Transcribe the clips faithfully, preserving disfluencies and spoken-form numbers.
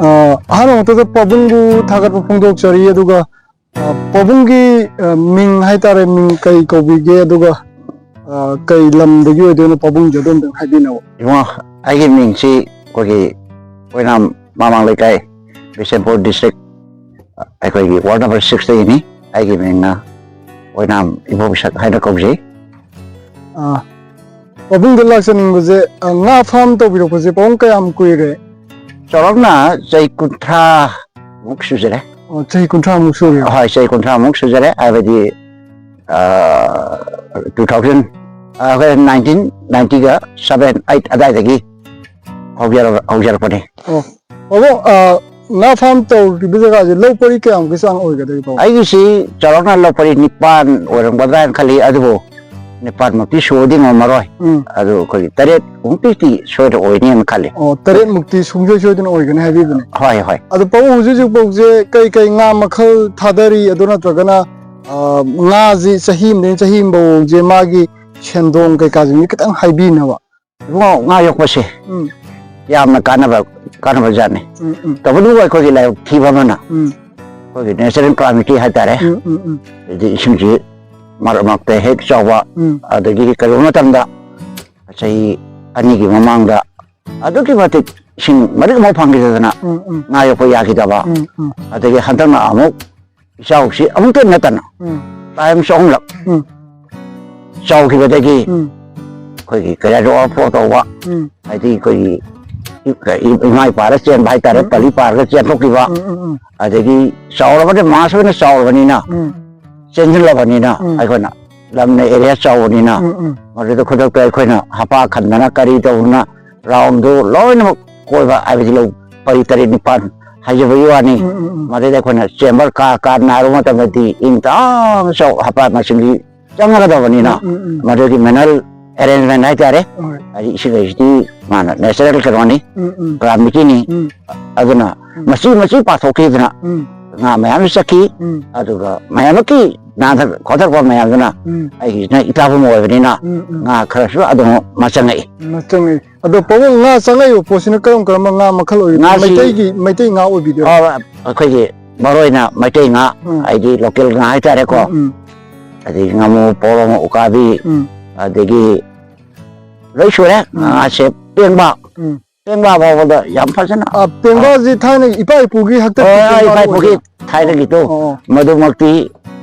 ꯑ, ꯑꯍꯥꯟꯕ ꯃꯛꯇꯗ ꯄꯥꯕꯨꯡꯕꯨ ꯊꯥꯒꯠꯄ ꯐꯣꯡꯗꯣꯛꯆꯔꯤ꯫ ꯑꯗꯨꯒ, ꯑ, ꯄꯥꯕꯨꯡꯒꯤ, ꯑ, ꯃꯤꯡ ꯍꯥꯏꯇꯥꯔꯦ, ꯃꯤꯡ ꯀꯩ ꯀꯧꯕꯤꯒꯦ? ꯑꯗꯨꯒ, ꯑ, ꯀꯩ ꯂꯝꯗꯒꯤ ꯑꯣꯏꯗꯣꯏꯅꯣ? ꯄꯥꯕꯨꯡꯁꯦ ꯑꯗꯨꯝꯇꯪ ꯍꯥꯏꯕꯤꯅꯕ꯫ ꯏꯕꯨꯡꯉꯣ, ꯑꯩꯒꯤ ꯃꯤꯡꯁꯤ ꯑꯩꯈꯣꯏꯒꯤ ꯑꯣꯏꯅꯥꯝ ꯃꯃꯥꯡ ꯂꯩꯀꯥꯏ, ꯕꯤꯁꯦꯝꯄꯨꯔ district, ꯑꯩꯈꯣꯏꯒꯤ ward number six ꯇꯒꯤꯅꯤ꯫ ꯑꯩꯒꯤ ꯃꯤꯡꯅ ꯑꯣꯏꯅꯥꯝ ꯏꯕꯣꯕꯤꯁꯛ ꯍꯥꯏꯅ ꯀꯧꯖꯩ꯫ ꯑ, ꯄꯥꯕꯨꯡꯗ ꯂꯥꯛꯆꯅꯤꯡꯕꯁꯦ, ꯑ, ꯉꯥ farm ꯇꯧꯕꯤꯔꯛꯄꯁꯦ ꯄꯥꯕꯨꯡ ꯀꯌꯥꯝ ꯀꯨꯏꯔꯦ? ꯆꯥꯎꯔꯥꯛꯅ ꯆꯍꯤ ꯀꯨꯟꯊ꯭ꯔꯥ ꯃꯨꯛ ꯁꯨꯖꯔꯦ꯫ ꯑꯣ, ꯆꯍꯤ ꯀꯨꯟꯊ꯭ꯔꯥ ꯃꯨꯛ ꯁꯨꯔꯦ꯫ ꯍꯣꯏ, ꯆꯍꯤ ꯀꯨꯟꯊ꯭ꯔꯥ ꯃꯨꯛ ꯁꯨꯖꯔꯦ꯫ ꯍꯥꯏꯕꯗꯤ, ꯑ, two thousand, ꯑ, ꯑꯩꯈꯣꯏ nineteen ninety ꯒ seven, eight ꯑꯗꯥꯏꯗꯒꯤ ꯍꯧꯖꯔ-, ꯍꯧꯖꯔꯛꯄꯅꯤ꯫ ꯑꯣ, ꯄꯥꯕꯨꯡ, ꯑ, ꯉꯥ farm ꯇꯧꯔꯤꯕ ꯖꯒꯥꯁꯦ ꯂꯧ ꯄꯔꯤ ꯀꯌꯥꯃꯨꯛꯀꯤ ꯆꯥꯡ ꯑꯣꯏꯒꯗꯒꯦ, ꯄꯥꯕꯨꯡ? ꯑꯩꯒꯤꯁꯤ ꯆꯥꯎꯔꯥꯛꯅ ꯂꯧ ꯄꯔꯤ ꯅꯤꯄꯥꯟ ꯑꯣꯏꯔꯝꯒꯗ꯭ꯔꯥ ꯍꯥꯏꯅ ꯈꯜꯂꯤ, ꯑꯗꯨꯕꯨ ꯅꯤꯄꯥꯟꯃꯛꯇꯤ ꯁꯨꯕꯗꯤ ꯉꯝꯃꯔꯣꯏ꯫ ꯎꯝ꯫ ꯑꯗꯨ ꯑꯩꯈꯣꯏꯒꯤ ꯇꯔꯦꯠ ꯃꯨꯛꯇꯤ ꯁꯣꯏꯗꯅ ꯑꯣꯏꯅꯤꯅ ꯈꯜꯂꯤ꯫ ꯑꯣ, ꯇꯔꯦꯠ ꯃꯨꯛꯇꯤ ꯁꯨꯡꯁꯣꯏ ꯁꯣꯏꯗꯅ ꯑꯣꯏꯒꯅꯤ ꯍꯥꯏꯕꯤꯕꯅꯦ꯫ ꯍꯣꯏ, ꯍꯣꯏ꯫ ꯑꯗꯣ ꯄꯥꯕꯨꯡ, ꯍꯧꯖꯤꯛ ꯍꯧꯖꯤꯛꯐꯥꯎꯁꯦ ꯀꯩ ꯀꯩ ꯉꯥ ꯃꯈꯜ ꯊꯥꯗꯔꯤ? ꯑꯗꯨ ꯅꯠꯇ꯭ꯔꯒꯅ, ꯑ, ꯉꯥꯁꯤ ꯆꯍꯤ ꯑꯃꯗꯒꯤ ꯆꯍꯤ ꯑꯃꯐꯥꯎꯁꯦ ꯃꯥꯒꯤ ꯁꯦꯟꯗꯣꯡ ꯀꯩꯀꯥꯁꯤꯡꯁꯦ ꯈꯤꯇꯪ ꯍꯥꯏꯕꯤꯅꯕ꯫ ꯏꯕꯨꯡꯉꯣ, ꯉꯥ ꯌꯣꯛꯄꯁꯦ ꯎꯝ꯫ ꯌꯥꯝꯅ ꯀꯥꯟꯅꯕ, ꯀꯥꯟꯅꯕ ꯖꯥꯠꯅꯤ꯫ ꯎꯝ, ꯎꯝ꯫ ꯇꯧꯕꯇꯕꯨ ꯑꯩꯈꯣꯏꯒꯤ ꯂꯥꯏꯕꯛ ꯊꯤꯕ ꯑꯃꯅ ꯎꯝ꯫ ꯑꯩꯈꯣꯏꯒꯤ natural calamity ꯍꯥꯏꯇꯥꯔꯦ꯫ ꯎꯝ, ꯎꯝ, ꯎꯝ꯫ ꯍꯥꯏꯗꯤ ꯏꯁꯤꯡꯁꯤ ꯃꯔꯛ ꯃꯔꯛꯇ ꯍꯦꯛ ꯆꯥꯎꯕ, ꯎꯝ꯫ ꯑꯗꯒꯤ ꯀꯔꯤꯒꯨꯝꯕ ꯃꯇꯝꯗ ꯆꯍꯤ ꯑꯅꯤꯒꯤ ꯃꯃꯥꯡꯗ ꯑꯗꯨꯛꯀꯤ ꯃꯇꯤꯛ ꯏꯁꯤꯡ ꯃꯔꯤꯛ ꯑꯃ ꯐꯪꯈꯤꯗꯗꯅ ꯎꯝ, ꯎꯝ꯫ ꯉꯥ ꯌꯣꯛꯄ ꯌꯥꯈꯤꯗꯕ, ꯎꯝ, ꯎꯝ꯫ ꯑꯗꯒꯤ ꯍꯟꯗꯛꯅ ꯑꯃꯨꯛ ꯏꯆꯥꯎꯁꯤ ꯑꯃꯨꯛꯇ ꯅꯠꯇꯅ ꯎꯝ꯫ ꯇꯥꯏꯝꯁ ꯑꯍꯨꯝꯂꯛ ꯎꯝ꯫ ꯆꯥꯎꯈꯤꯕꯗꯒꯤ ꯎꯝ꯫ ꯑꯩꯈꯣꯏꯒꯤ ꯀꯔꯤ ꯍꯥꯏꯗꯣ, overflow ꯇꯧꯕ, ꯎꯝ꯫ ꯍꯥꯏꯗꯤ ꯑꯩꯈꯣꯏꯒꯤ ꯏ-, ꯏ-, ꯏꯃꯥ ꯏꯄꯥꯗ ꯆꯦꯟꯕ ꯍꯥꯏꯇꯥꯔꯦ, ꯎꯝ, ꯎꯝ꯫ ꯄꯂꯤ ꯄꯥꯔꯒ ꯆꯦꯟꯊꯣꯛꯈꯤꯕ, ꯎꯝ, ꯎꯝ, ꯎꯝ꯫ ꯑꯗꯒꯤ ꯆꯥꯎꯔꯕꯗꯤ mass ꯑꯣꯏꯅ ꯆꯥꯎꯔꯕꯅꯤꯅ ꯎꯝ꯫ ꯆꯦꯟꯁꯤꯜꯂꯕꯅꯤꯅ ꯎꯝ꯫ ꯑꯩꯈꯣꯏꯅ ꯂꯝꯅ area ꯆꯥꯎꯕꯅꯤꯅ ꯎꯝ, ꯎꯝ꯫ ꯃꯗꯨꯗ ꯈꯨꯗꯛꯇ ꯑꯩꯈꯣꯏꯅ ꯍꯄꯥ ꯈꯟꯗꯅ ꯀꯔꯤ ꯇꯧꯗꯅ round ꯗꯨ ꯂꯣꯏꯅꯃꯛ ꯀꯣꯏꯕ, ꯍꯥꯏꯕꯗꯤ ꯂꯧ ꯄꯔꯤ ꯇꯔꯦꯠ ꯅꯤꯄꯥꯟ ꯍꯥꯏꯖꯕꯒꯤ ꯋꯥꯅꯤ꯫ ꯎꯝ, ꯎꯝ, ꯎꯝ꯫ ꯃꯗꯨꯗ ꯑꯩꯈꯣꯏꯅ chamber ꯀꯥ ꯀꯥ ꯅꯥꯔꯨꯕ ꯃꯇꯝꯗꯗꯤ ꯏꯪ ꯇꯞꯅ ꯆꯥꯎ-, ꯍꯄꯥ ꯃꯁꯤꯡꯗꯤ ꯆꯪꯒꯗꯕꯅꯤꯅ ꯎꯝ, ꯎꯝ, ꯎꯝ꯫ ꯃꯗꯨꯒꯤ manual arrangement ꯍꯥꯏꯇꯥꯔꯦ꯫ ꯍꯣꯏ꯫ ꯍꯥꯏꯗꯤ ꯏꯁꯤꯡ ꯍꯥꯏꯁꯤꯗꯤ ꯃꯥꯅ natural ꯀꯩꯅꯣꯅꯤ, ꯎꯝ, ꯎꯝ꯫ ꯒ꯭ꯔꯥꯝꯃꯤꯇꯤꯅꯤ꯫ ꯎꯝ꯫ ꯑꯗꯨꯅ ꯎꯝ꯫ ꯃꯆꯤ ꯃꯆꯤ ꯄꯥꯊꯣꯛꯈꯤꯗꯅ ꯎꯝ꯫ ꯉꯥ ꯃꯌꯥꯝꯁꯨ ꯆꯠꯈꯤ꯫ ꯎꯝ꯫ ꯑꯗꯨꯒ ꯃꯌꯥꯝꯃꯛꯀꯤ ꯅꯥꯟꯊ ꯈꯣꯠꯊꯔꯛꯄ ꯃꯌꯥꯝꯗꯨꯅ ꯎꯝ꯫ ꯑꯩꯒꯤꯁꯤꯅ ꯏꯇꯥꯐꯝ ꯑꯣꯏꯕꯅꯤꯅ ꯎꯝ, ꯎꯝ꯫ ꯉꯥ ꯈꯔꯁꯨ ꯑꯗꯨꯝ ꯃꯆꯪꯉꯛꯏ꯫ ꯃꯆꯪꯉꯛꯏ꯫ ꯑꯗꯣ ꯄꯥꯕꯨꯡ, ꯉꯥ ꯆꯪꯉꯛꯏꯕ ꯄꯣꯠꯁꯤꯅ ꯀꯔꯝ ꯀꯔꯝꯕ ꯉꯥ ꯃꯈꯜ ꯑꯣꯏꯕꯤꯗꯣꯏꯅꯣ? ꯉꯥꯁꯤ ꯃꯩꯇꯩꯒꯤ, ꯃꯩꯇꯩ ꯉꯥ ꯑꯣꯏꯕꯤꯗꯣꯏꯔꯣ? ꯑꯣ, ꯑꯩꯈꯣꯏꯒꯤ ꯃꯔꯨ ꯑꯣꯏꯅ ꯃꯩꯇꯩ ꯉꯥ, ꯎꯝ꯫ ꯍꯥꯏꯗꯤ ꯂꯣꯀꯦꯜ ꯉꯥ ꯍꯥꯏꯇꯥꯔꯦꯀꯣ꯫ ꯎꯝ, ꯎꯝ꯫ ꯑꯗꯒꯤ ꯉꯥꯃꯨ, ꯄꯣꯔꯣꯝ, ꯎꯀꯥꯕꯤ, ꯎꯝ꯫ ꯑꯗꯒꯤ ꯂꯣꯏ ꯁꯨꯔꯦ꯫ ꯎꯝ꯫ ꯉꯥꯁꯦ ꯄꯦꯡꯕ, ꯎꯝ꯫ ꯄꯦꯡꯕ ꯐꯥꯎꯕꯗ ꯌꯥꯝ ꯐꯖꯅ꯫ ꯑ, ꯄꯦꯡꯕꯥꯁꯤ ꯊꯥꯏꯅ ꯏꯄꯥ ꯏꯄꯨꯒꯤ ꯍꯥꯛꯇꯛꯀꯤ ꯍꯣꯏ, ꯍꯣꯏ, ꯄꯦꯡꯕꯥ ꯏꯄꯥ ꯏꯄꯨꯒꯤ ꯑꯣꯏꯗꯣꯏꯔꯣ? ꯊꯥꯏꯅꯒꯤꯗꯣ꯫ ꯑꯣ, ꯑꯣ꯫ ꯃꯗꯨꯃꯛꯇꯤ,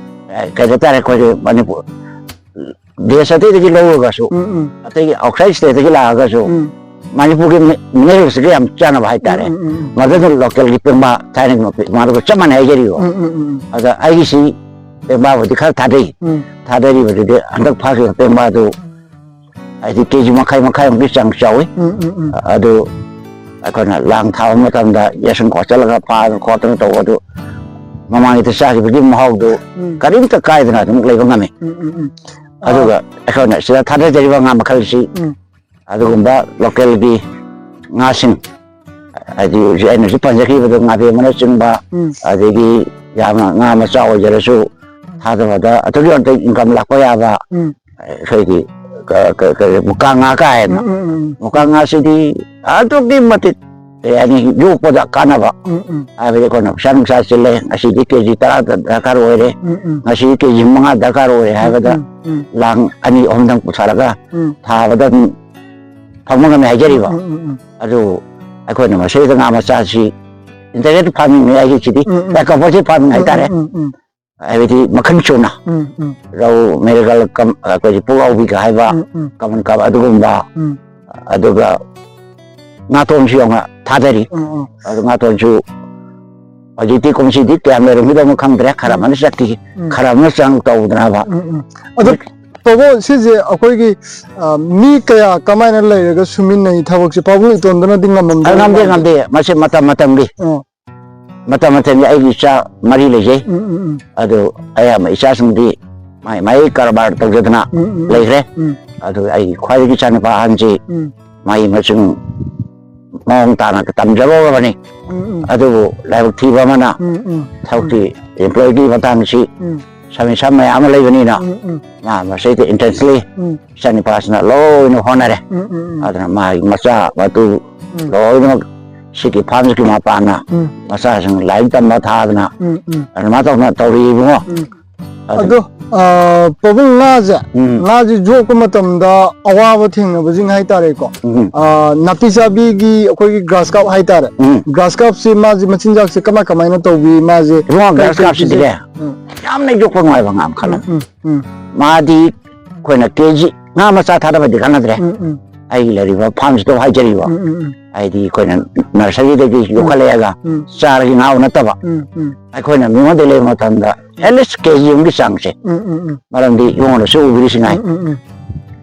ꯑꯦ, ꯀꯩꯅꯣ ꯇꯥꯔꯦ, ꯑꯩꯈꯣꯏꯒꯤ ꯃꯅꯤꯄꯨꯔ, ꯗꯦꯁ ꯑꯇꯩꯗꯒꯤ ꯂꯧꯔꯒꯁꯨ, ꯎꯝ, ꯎꯝ꯫ ꯑꯇꯩꯒꯤ ꯑꯥꯎꯠꯁꯥꯏꯠ ꯁ꯭ꯇꯦꯠꯇꯒꯤ ꯂꯥꯛꯑꯒꯁꯨ, ꯎꯝ꯫ ꯃꯅꯤꯄꯨꯔꯒꯤ ꯃꯤ-, ꯃꯤꯅꯔꯦꯜꯁꯤꯒ ꯌꯥꯝ ꯆꯥꯟꯅꯕ ꯍꯥꯏꯇꯥꯔꯦ꯫ ꯎꯝ, ꯎꯝ, ꯎꯝ, ꯎꯝ꯫ ꯃꯗꯨꯅ ꯂꯣꯀꯦꯜꯒꯤ ꯄꯦꯡꯕꯥ ꯊꯥꯏꯅꯒꯤ ꯃꯄꯤ-, ꯃꯥꯗꯨꯒ ꯆꯞ ꯃꯥꯟꯅꯩ ꯍꯥꯏꯖꯔꯤꯕ꯫ ꯎꯝ, ꯎꯝ, ꯎꯝ, ꯎꯝ꯫ ꯑꯗ ꯑꯩꯒꯤꯁꯤ ꯄꯦꯡꯕꯥꯕꯨꯗꯤ ꯈꯔ ꯊꯥꯗꯩ꯫ ꯎꯝ꯫ ꯊꯥꯗꯔꯤꯕꯗꯨꯗꯤ ꯍꯟꯗꯛ ꯐꯥꯈꯤꯕ ꯄꯦꯡꯕꯥꯗꯨ ꯍꯥꯏꯗꯤ ꯀꯦ ꯖꯤ ꯃꯈꯥꯏ, ꯃꯈꯥꯏꯃꯨꯛꯀꯤ ꯆꯥꯡ ꯆꯥꯎꯏ꯫ ꯎꯝ, ꯎꯝ, ꯎꯝ꯫ ꯑꯗꯨ ꯑꯩꯈꯣꯏꯅ ꯂꯥꯡ ꯊꯥꯕ ꯃꯇꯝꯗ ꯌꯦꯁꯟ ꯈꯣꯠꯆꯜꯂꯒ ꯐꯥꯗꯅ ꯈꯣꯠꯇꯅ ꯇꯧꯕꯗꯨ ꯃꯃꯥꯡꯒꯤꯗ ꯆꯥꯈꯤꯕꯒꯤ ꯃꯍꯥꯎꯗꯨ ꯎꯝ꯫ ꯀꯔꯤꯝꯇ ꯀꯥꯏꯗꯅ ꯑꯗꯨꯝ ꯂꯩꯕ ꯉꯝꯃꯤ꯫ ꯎꯝ, ꯎꯝ, ꯎꯝ꯫ ꯑꯗꯨꯒ ꯑꯩꯈꯣꯏꯅ ꯁꯤꯗ ꯊꯥꯗꯖꯔꯤꯕ ꯉꯥ ꯃꯈꯜꯁꯤ ꯎꯝ꯫ ꯑꯗꯨꯒꯨꯝꯕ ꯂꯣꯀꯦꯜꯒꯤ ꯉꯥꯁꯤꯡ, ꯍꯥꯏꯗꯤ ꯍꯧꯖꯤꯛ ꯑꯩꯅꯁꯨ ꯄꯟꯖꯈꯤꯕꯗꯣ ꯉꯥꯕꯦꯝꯃꯅꯆꯤꯡꯕ, ꯎꯝ꯫ ꯑꯗꯒꯤ ꯌꯥꯝꯅ ꯉꯥ ꯃꯆꯥ ꯑꯣꯏꯖꯔꯁꯨ ꯊꯥꯗꯕꯗ ꯑꯗꯨꯛꯀꯤ ꯃꯇꯤꯛ ꯏꯟꯀꯝ ꯂꯥꯛꯄ ꯌꯥꯕ, ꯎꯝ꯫ ꯑꯩꯈꯣꯏꯒꯤ ꯀ-, ꯀ-, ꯀ-, ꯃꯨꯀꯥ ꯉꯥ ꯀꯥꯏꯅ꯫ ꯎꯝ, ꯎꯝ, ꯎꯝ, ꯎꯝ꯫ ꯃꯨꯀꯥ ꯉꯥꯁꯤꯗꯤ ꯑꯗꯨꯛꯀꯤ ꯃꯇꯤꯛ, ꯀꯩ ꯍꯥꯏꯅꯤ, ꯌꯣꯛꯄꯗ ꯀꯥꯟꯅꯕ꯫ ꯎꯝ, ꯎꯝ꯫ ꯍꯥꯏꯕꯗꯤ ꯑꯩꯈꯣꯏꯅ ꯄꯩꯁꯥ ꯅꯨꯡꯁꯥ ꯆꯤꯜꯂꯦ, ꯉꯁꯤꯗꯤ ꯀꯦ ꯖꯤ ꯇꯔꯥ ꯗꯔꯀꯥꯔ ꯑꯣꯏꯔꯦ, ꯎꯝ, ꯎꯝ꯫ ꯉꯁꯤꯗꯤ ꯀꯦ ꯖꯤ ꯃꯉꯥ ꯗꯔꯀꯥꯔ ꯑꯣꯏꯔꯦ ꯎꯝ, ꯍꯥꯏꯕꯗ ꯎꯝ, ꯎꯝ꯫ ꯂꯥꯡ ꯑꯅꯤ ꯑꯍꯨꯝꯗꯪ ꯄꯨꯊꯔꯒ ꯎꯝ꯫ ꯊꯥꯕꯗ ꯑꯗꯨꯝ ꯐꯪꯕ ꯉꯝꯃꯦ ꯍꯥꯏꯖꯔꯤꯕ꯫ ꯎꯝ, ꯎꯝ, ꯎꯝ, ꯎꯝ꯫ ꯑꯗꯨ ꯑꯩꯈꯣꯏꯅ ꯃꯁꯤꯗꯩꯗ ꯉꯥ ꯃꯆꯥꯁꯤ integrated farming ꯅꯤ ꯑꯩꯒꯤꯁꯤꯗꯤ, ꯎꯝ, ꯎꯝ꯫ ꯑꯦ, composite farming ꯎꯝ, ꯎꯝ, ꯍꯥꯏꯇꯥꯔꯦ꯫ ꯎꯝ, ꯎꯝ, ꯎꯝ꯫ ꯍꯥꯏꯕꯗꯤ ꯃꯈꯜ ꯁꯨꯅ ꯎꯝ, ꯎꯝ꯫ ꯔꯧ, ꯃꯤꯔꯒꯜ, ꯀꯝ-, ꯑꯩꯈꯣꯏꯒꯤ ꯄꯨꯛꯂꯥꯎꯕꯤꯒ ꯍꯥꯏꯕ, ꯎꯝ, ꯎꯝ꯫ ꯀꯃꯟ ꯀꯞ ꯑꯗꯨꯒꯨꯝꯕ, ꯎꯝ꯫ ꯑꯗꯨꯒ ꯉꯥꯇꯣꯟꯁꯨ ꯌꯥꯎꯅ ꯊꯥꯗꯔꯤ꯫ ꯎꯝ, ꯎꯝ꯫ ꯑꯗꯨ ꯉꯥꯇꯣꯟꯁꯨ ꯍꯧꯖꯤꯛꯇꯤ ꯀꯨꯝꯁꯤꯗꯤ ꯀꯌꯥꯝ ꯂꯩꯔꯝꯈꯤꯗꯧꯅꯣ ꯈꯪꯗ꯭ꯔꯦ, ꯈꯔ ꯎꯝ꯫ ꯑꯃꯅ ꯆꯠꯈꯤ, ꯎꯝ꯫ ꯈꯔ ꯑꯃꯅ ꯆꯪ ꯇꯧꯗꯅꯕ꯫ ꯎꯝ, ꯎꯝ꯫ ꯑꯗꯣ ꯄꯥꯕꯨꯡ, ꯁꯤꯁꯦ ꯑꯩꯈꯣꯏꯒꯤ, ꯑ, ꯃꯤ ꯀꯌꯥ ꯀꯃꯥꯏꯅ ꯂꯩꯔꯒ ꯁꯨꯃꯤꯟꯅꯩ ꯊꯕꯛꯁꯦ? ꯄꯥꯕꯨꯡ ꯏꯇꯣꯝꯗꯅꯗꯤ ꯉꯝꯃꯝꯗꯣꯏ ꯑ, ꯉꯝꯗꯦ, ꯃꯥꯟꯗꯦ꯫ ꯉꯝꯗꯦ꯫ ꯃꯁꯤ ꯃꯇꯝ ꯃꯇꯝꯒꯤ꯫ ꯑꯣ꯫ ꯃꯇꯝ ꯃꯇꯝꯒꯤ ꯑꯩꯒꯤ ꯏꯆꯥ ꯃꯔꯤ ꯂꯩꯖꯩ꯫ ꯎꯝ, ꯎꯝ, ꯎꯝ꯫ ꯑꯗꯨ ꯑꯌꯥꯝꯕ ꯏꯆꯥꯁꯤꯡꯗꯤ ꯃꯥꯏ ꯃꯥꯏ ꯀꯔꯕꯥꯔ ꯇꯧꯖꯗꯅ ꯎꯝ, ꯎꯝ, ꯎꯝ꯫ ꯂꯩꯈ꯭ꯔꯦ꯫ ꯎꯝ꯫ ꯑꯗꯨ ꯑꯩꯒꯤ ꯈ꯭ꯋꯥꯏꯗꯒꯤ ꯏꯆꯥꯅꯨꯄꯥ ꯑꯍꯟꯁꯤ ꯎꯝ꯫ ꯃꯍꯩ ꯃꯁꯤꯡ ꯃꯑꯣꯡ ꯇꯥꯅ ꯇꯝꯖꯔꯨꯔꯕꯅꯤ꯫ ꯎꯝ, ꯎꯝ꯫ ꯑꯗꯨꯕꯨ ꯂꯥꯏꯕꯛ ꯊꯤꯕ ꯑꯃꯅ ꯎꯝ, ꯎꯝ꯫ ꯊꯕꯛꯀꯤ ꯎꯝ꯫ ꯑꯦꯝꯄ꯭ꯂꯣꯏꯒꯤ ꯃꯇꯥꯡꯁꯤ ꯎꯝ꯫ ꯁꯃꯁ꯭ꯌꯥ ꯃꯌꯥꯝ ꯑꯃ ꯂꯩꯕꯅꯤꯅ, ꯎꯝ, ꯎꯝ꯫ ꯃꯥ ꯃꯁꯤꯗ intensely ꯎꯝ꯫ ꯏꯆꯥꯅꯤꯄꯥꯁꯤꯅ ꯂꯣꯏꯅ ꯍꯣꯠꯅꯔꯦ꯫ ꯎꯝ, ꯎꯝ, ꯎꯝ꯫ ꯑꯗꯨꯅ ꯃꯥꯒꯤ ꯃꯆꯥ ꯃꯇꯨ ꯎꯝ꯫ ꯂꯣꯏꯅꯃꯛ ꯁꯤꯒꯤ farmꯁꯤꯒꯤ ꯃꯄꯥꯟꯅ ꯎꯝ꯫ ꯃꯆꯥꯁꯤꯡ ꯂꯥꯏꯔꯤꯛ ꯇꯝꯕ ꯊꯥꯗꯅ ꯎꯝ, ꯎꯝ꯫ ꯑꯗꯨꯃꯥꯏꯅ ꯇꯧꯗꯅ ꯇꯧꯔꯤ ꯏꯕꯨꯡꯉꯣ꯫ ꯎꯝ꯫ ꯑꯗꯨ ꯑꯗꯣ, ꯑ, ꯄꯥꯕꯨꯡ, ꯉꯥꯁꯦ, ꯎꯝ꯫ ꯉꯥꯁꯦ ꯌꯣꯛꯄ ꯃꯇꯝꯗ ꯑꯋꯥꯕ ꯊꯦꯡꯅꯕꯁꯤꯡ ꯍꯥꯏꯇꯥꯔꯦꯀꯣ꯫ ꯎꯝ꯫ ꯑ, ꯅꯥꯄꯤ ꯆꯥꯕꯤꯒꯤ ꯑꯩꯈꯣꯏꯒꯤ grass carp ꯍꯥꯏꯇꯥꯔꯦ꯫ ꯎꯝ꯫ Grass carpꯁꯤ ꯃꯥꯁꯦ ꯃꯆꯤꯟꯖꯥꯛꯁꯦ ꯀꯃꯥꯏ ꯀꯃꯥꯏꯅ ꯇꯧꯕꯤ? ꯃꯥꯁꯦ ꯏꯕꯨꯡꯉꯣ, ꯀꯩ grass ꯀꯩ carpꯁꯤꯗꯤꯅꯦ, ꯄꯤꯖꯩ? ꯎꯝ꯫ ꯌꯥꯝꯅ ꯌꯣꯛꯄ ꯅꯨꯡꯉꯥꯏꯕ ꯉꯥ ꯃꯈꯜ ꯑꯃ꯫ ꯎꯝ, ꯎꯝ, ꯎꯝ꯫ ꯃꯥꯗꯤ ꯑꯩꯈꯣꯏꯅ KG ꯉꯥ ꯃꯆꯥ ꯊꯥꯗꯕꯗꯤ ꯀꯥꯟꯅꯗ꯭ꯔꯦ꯫ ꯎꯝ, ꯎꯝ꯫ ꯑꯩꯒꯤ ꯂꯩꯔꯤꯕ farmꯁꯤꯗ ꯍꯥꯏꯖꯔꯤꯕ꯫ ꯎꯝ, ꯎꯝ, ꯎꯝ꯫ ꯍꯥꯏꯗꯤ ꯑꯩꯈꯣꯏꯅ nurseryꯗꯒꯤ ꯎꯝ꯫ ꯌꯣꯛꯈꯠꯂꯛꯑꯒ ꯎꯝ꯫ ꯆꯥꯔꯒ ꯉꯥ ꯅꯠꯇꯕ꯫ ꯎꯝ, ꯎꯝ꯫ ꯑꯩꯈꯣꯏꯅ ꯃꯤꯉꯣꯟꯗ ꯂꯩꯕ ꯃꯇꯝꯗ at least KG ꯑꯃꯒꯤ ꯆꯥꯡꯁꯦ꯫ ꯎꯝ, ꯎꯝ, ꯎꯝ꯫ ꯃꯔꯝꯗꯤ ꯏꯕꯨꯡꯉꯣꯅꯁꯨ ꯎꯕꯤꯔꯤꯁꯤ ꯉꯥꯏ꯫ ꯎꯝ, ꯎꯝ, ꯎꯝ꯫